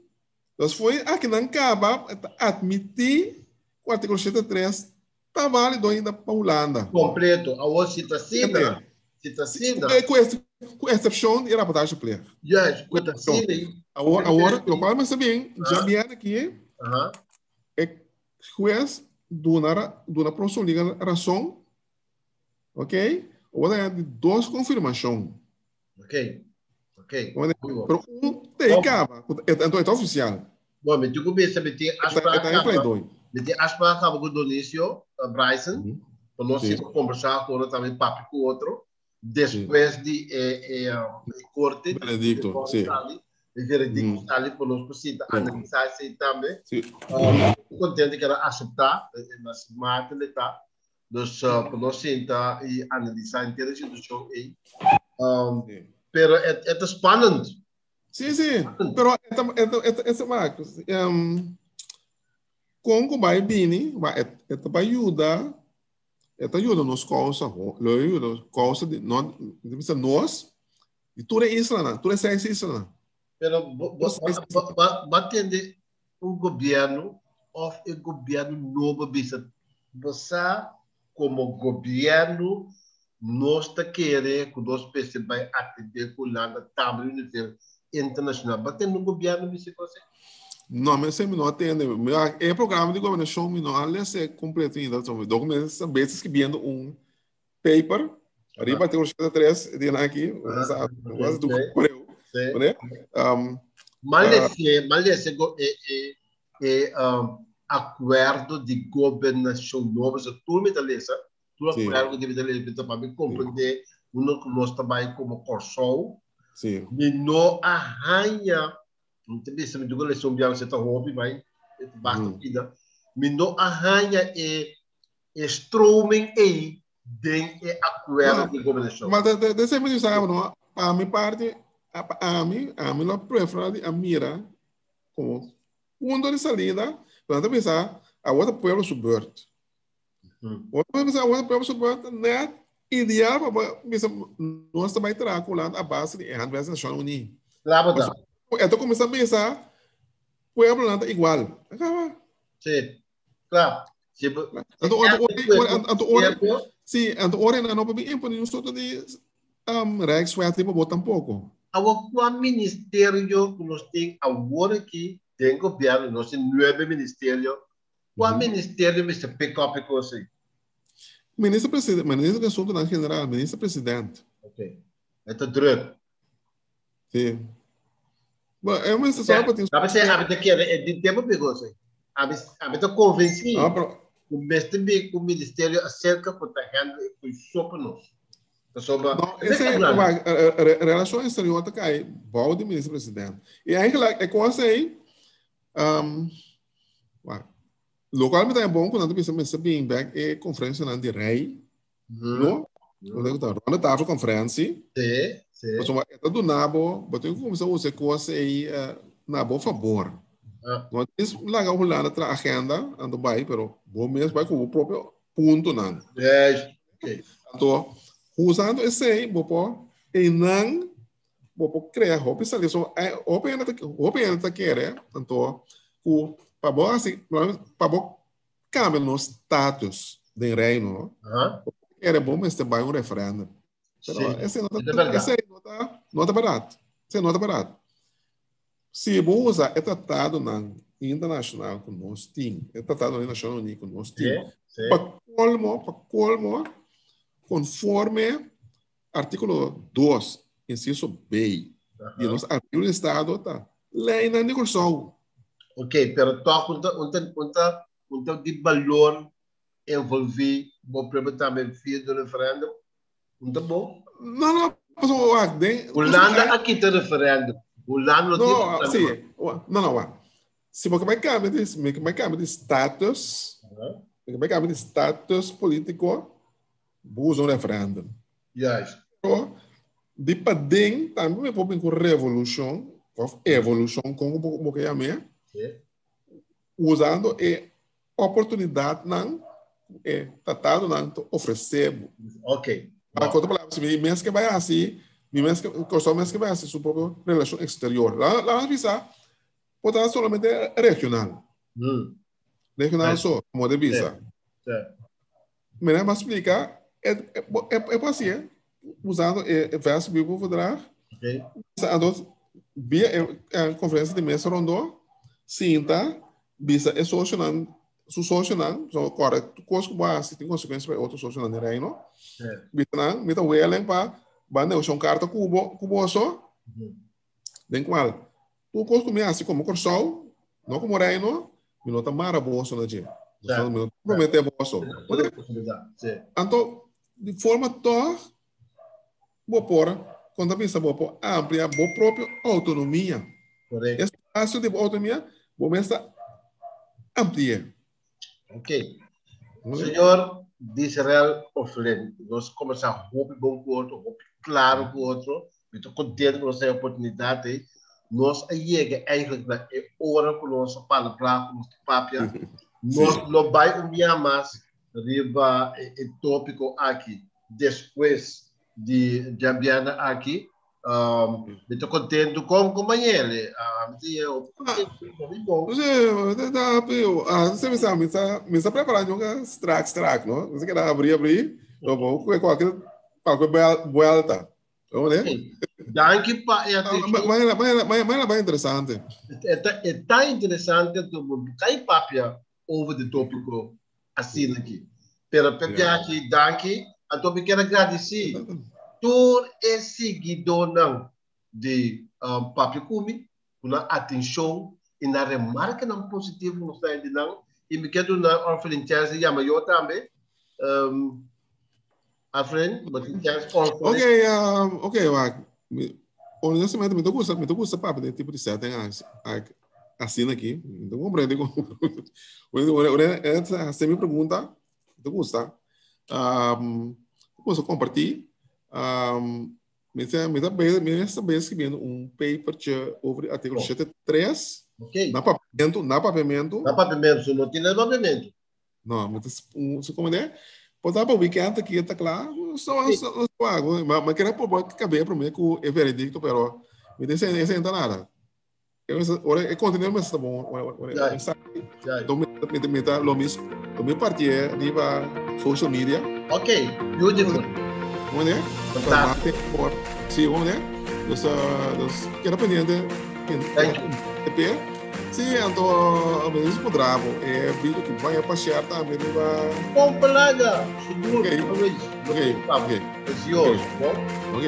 dus foi aki nan kaba, ta admití ku artíkulo 73. ta válido ainda pa Hulanda. Kompleto. Awor si ta asina, si ta asina. Ku eksepshon di e rapportageplicht. Juist, ku ta asina. Awor, awor, lokual mester bin, djabièrnè aki, e hues duna, duna Pro Liga rason, ok? Awor ta di dos konfirmashon. Ok, ok. Pero un te kaba, anto e ta ofisial. Bon, mi tin ku bisa, mi tin afspraak kaba, mi tin afspraak kaba ku Donicio Bryson, pa nos sinta kombersá ku otro tambe, papia ku otro, despues di e e korte. Veredikto, si. E veredikto sali pa nos por sinta analisá esei tambe. Kontento ku el a aseptá, na Sint Maarten e ta. Dus pa nos sinta i analisá henter e situashon ei. Pero e ta spannend. Sí, sí. Pero e ta, e ta, e ta, e ta, wak, kon ku bai bini, wak, e, e ta bai yuda, e ta yuda nos kousa, lo yuda kousa di, no, di bisa nos, di tur e islanan, tur e seis islanan. Pero bo, bo, bo, bo, bo a tende un gobièrnu òf e gobièrnu nobo bisa, Bo sa komo gobièrnu nos ta kere ku nos mester bai atendé ku Hulanda tambe di un nivel internashonal. Bo a tende un gobièrnu bisa e kos ei? No, mi esei mi no a tende. Mi a e programa di gobernashon mi no a lesa kompleto ainda. So mi dor mi ta bezig skibiendo un paper riba artíkulo 83 di aki. Was du koreo. Mal lese e akuerdo di gobernashon nobo. So tur mi ta lesa, tur akuerdo di mi ta lesa, mi ta pa mi komprendé uno ku nos ta bai komo Kòrsou. Mi no a haña, mi ta bisa, mi tuko lesa un biaha, ta hopi bai, basta pida. Mi no a haña e stroming ei den e akuerdo di gobernashon. Ma de sempre mi sabe, no? Pa mi parti, pa ami lo preferá di a mira komo punto di salida, pero ta pensa, awor ta pueblo su beurt. Awor ta pensa, awor ta pueblo su beurt, net ideal pa bisa, nos ta bai traha ku Hulanda a base di e Handvest Nashon Uní. Claro ta. E ta kuminsá bisa, pueblonan ta igual. Akaba. Sí, claro. Sí, anto ora, sí, anto ora no por imponé un sorto di Rijkswet riba bo tampoko. Awor, kua ministerio ku nos tin awor aki den gobièrnu, nos tin nuebe ministerio, kua ministerio mester pick up e kos ei? Minister presidente, minister di asuntunan general, minister presidente. Ok. E ta druk. Sí. Bueno, e minister solo pa tin. Sabe se abi ta kere e di tempo pegos ei. Abi ta konvensí. Ah, pero ku mester bin un ministerio aserka ku ta handle e kui so pa nos. Pasobra No, ese relashon exterior ta kai bou di minister presidente. I eigenlijk e kos ei, wak, lokual mi ta bon ku nan ta bisa mester bin bek e konferensianan di rei, no? Unda ku ta ronde tafel konferensie. Sí, sí. Pasobra e ta duna bo, bo tin ku kuminsá usa e kos ei na bo fabor. No dis laga Hulanda traha agenda, anto bai, pero bo mes bai ku bo propio puntonan. Juist. Okay. Anto, usando esei, bo por einan, bo por krea hopi sali. So, hopi hende ta kere, anto, ku pa bo hasi, pa bo kambia nos status den reino, no? Kere bo mester bai un referendum. Pero esei no ta, esei no ta bèrdat. Esei no ta bèrdat. Si bo usa e tratadonan internashonal ku nos tin, e tratado di Nashonnan Uní ku nos tin, pa kolmo, konforme artíkulo 2, insiso B, di nos artíkulo di Estado ta leinan di Kòrsou. Ok, pero toch un ta di balor envolví bo próprio tambe via di referendum? Un ta bon? No, pasobra wak, den Hulanda a kita referendum. Hulanda no tin No, sí, no, wak. Si bo bai kambia di, mi bai kambia di status, mi bai kambia di status polítiko, bo usa un referendum. Pero, di paden, tambe mi por bin ku revolushon, òf evolushon, kon bo ke yam'é, usando e oportunidatnan e tratadonan ta ofresé bo. Pa otro palabra, si mi mes ke bai hasi, mi mes ke, Kòrsou mes ke bai hasi su propio relashon eksterior. La nos bisa, por ta solamente regional. Regional so, komo de bisa. Meneer m'a splika, e, e, e, e por hasié usando e, e vers Bijbelverdrag. Okay. Anto, via e, e konferensia di mesa rondó, sinta, bisa e sosionan, su sosionan, so kòrda tur kos ku bo hasi tin konsekuensia pa e otro sosionan den Reino. Bisa nan, mi ta willing pa ban negoshá un karta ku bo, ku boso, den kual tur kos ku mi hasi komo Kòrsou, no komo Reino, mi no ta mara boso na dje. Mi no ta prometé boso. Anto, di forma tòg, bo por, kon ta bisa, bo por amplia bo propio outonomia. Correcto. Espasio di bo outonomia, bo mes ta ampli'é. Ok. Señor Disrael Oflin, nos kombersá hopi bon ku otro, hopi klaro ku otro. Mi ta kontentu ku nos tin e oportunidat ei. Nos a yega eigenlijk na e ora ku nos a palabrá ku nos ta papia. Nos lo bai un bia mas riba e tópiko aki despues di djabièrnè aki. Um, mi ta kontentu kon kompañero. Ah, mi ta ye hopi kontentu, hopi bon. Oye, ta happy. Ah, se mi sa, mi sa, mi sa preparando nunca strak, strak, no? Mi sa queda abri, abri. No, bo, cualquier, cualquier vuelta. Como ne? Danki pa e atención. Maar, maar, maar, maar, maar interesante. Het ta interesante to bo kai papia over de tópico asina aki. Pero pe biachi, danki. Anto mi kier a gradisí tur e siguidónan di Papia Ku Mi ku nan atenshon i nan remarkenan positivo ku nos ta di nan. I mi kier duna Orphelin chèns di yama yo tambe. Arphelin, bo tin chèns Orphelin. Ok, ok, wak. Honestamente, mi ta gusta, mi ta gusta papia den tipo di setting asina aki. Mi ta comprende con ora ora mi pregunta, mi ta gusta. Um, gusta comparti. Um, mi ta mi ta mi ta bezig escribiendo un papertje over artículo 73. Okay. Na papiamento, na papiamento. Na papiamento, so no tin na papiamento. No, mi ta so como de, por ta pa weekend aki ta kla, so so so hago, ma ma kere por kabé promé ku e veredicto, pero mi dicen ese no nada. Ora e contenido mester ta bon, ora ora ora sa. Então mi mi mi ta lo mis lo mi partié riba social media. Okay, beautiful. Como de? Fantástico. Por, sí, como de? Dus, dus queda pendiente. Thank you. Sí, anto mi dice puntra bo, e video ki bai a pasear tambe riba... Bon palaga, sigur, okay. Ok, ok. Es yours, okay. bon? Ok.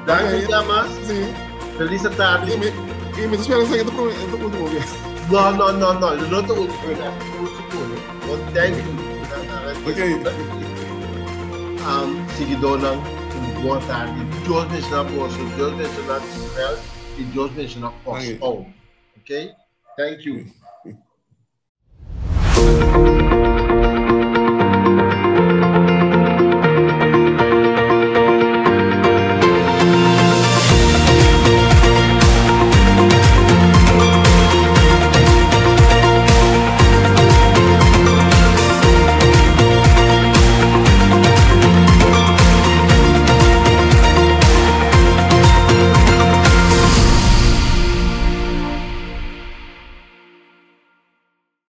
Danki okay. damas. Sí. Feliz tarde. I mi, i mi ta spera sa ke ta prome, ta ultimo biaha. No, no, no, no, lo no ta ultimo biaha, sigur. Bon, thank you. Ok. Um, seguidornan, un bon tarde. Dios bendiciona boso, Dios bendiciona Israel y Dios bendiciona Kòrsou. Okay? Thank you.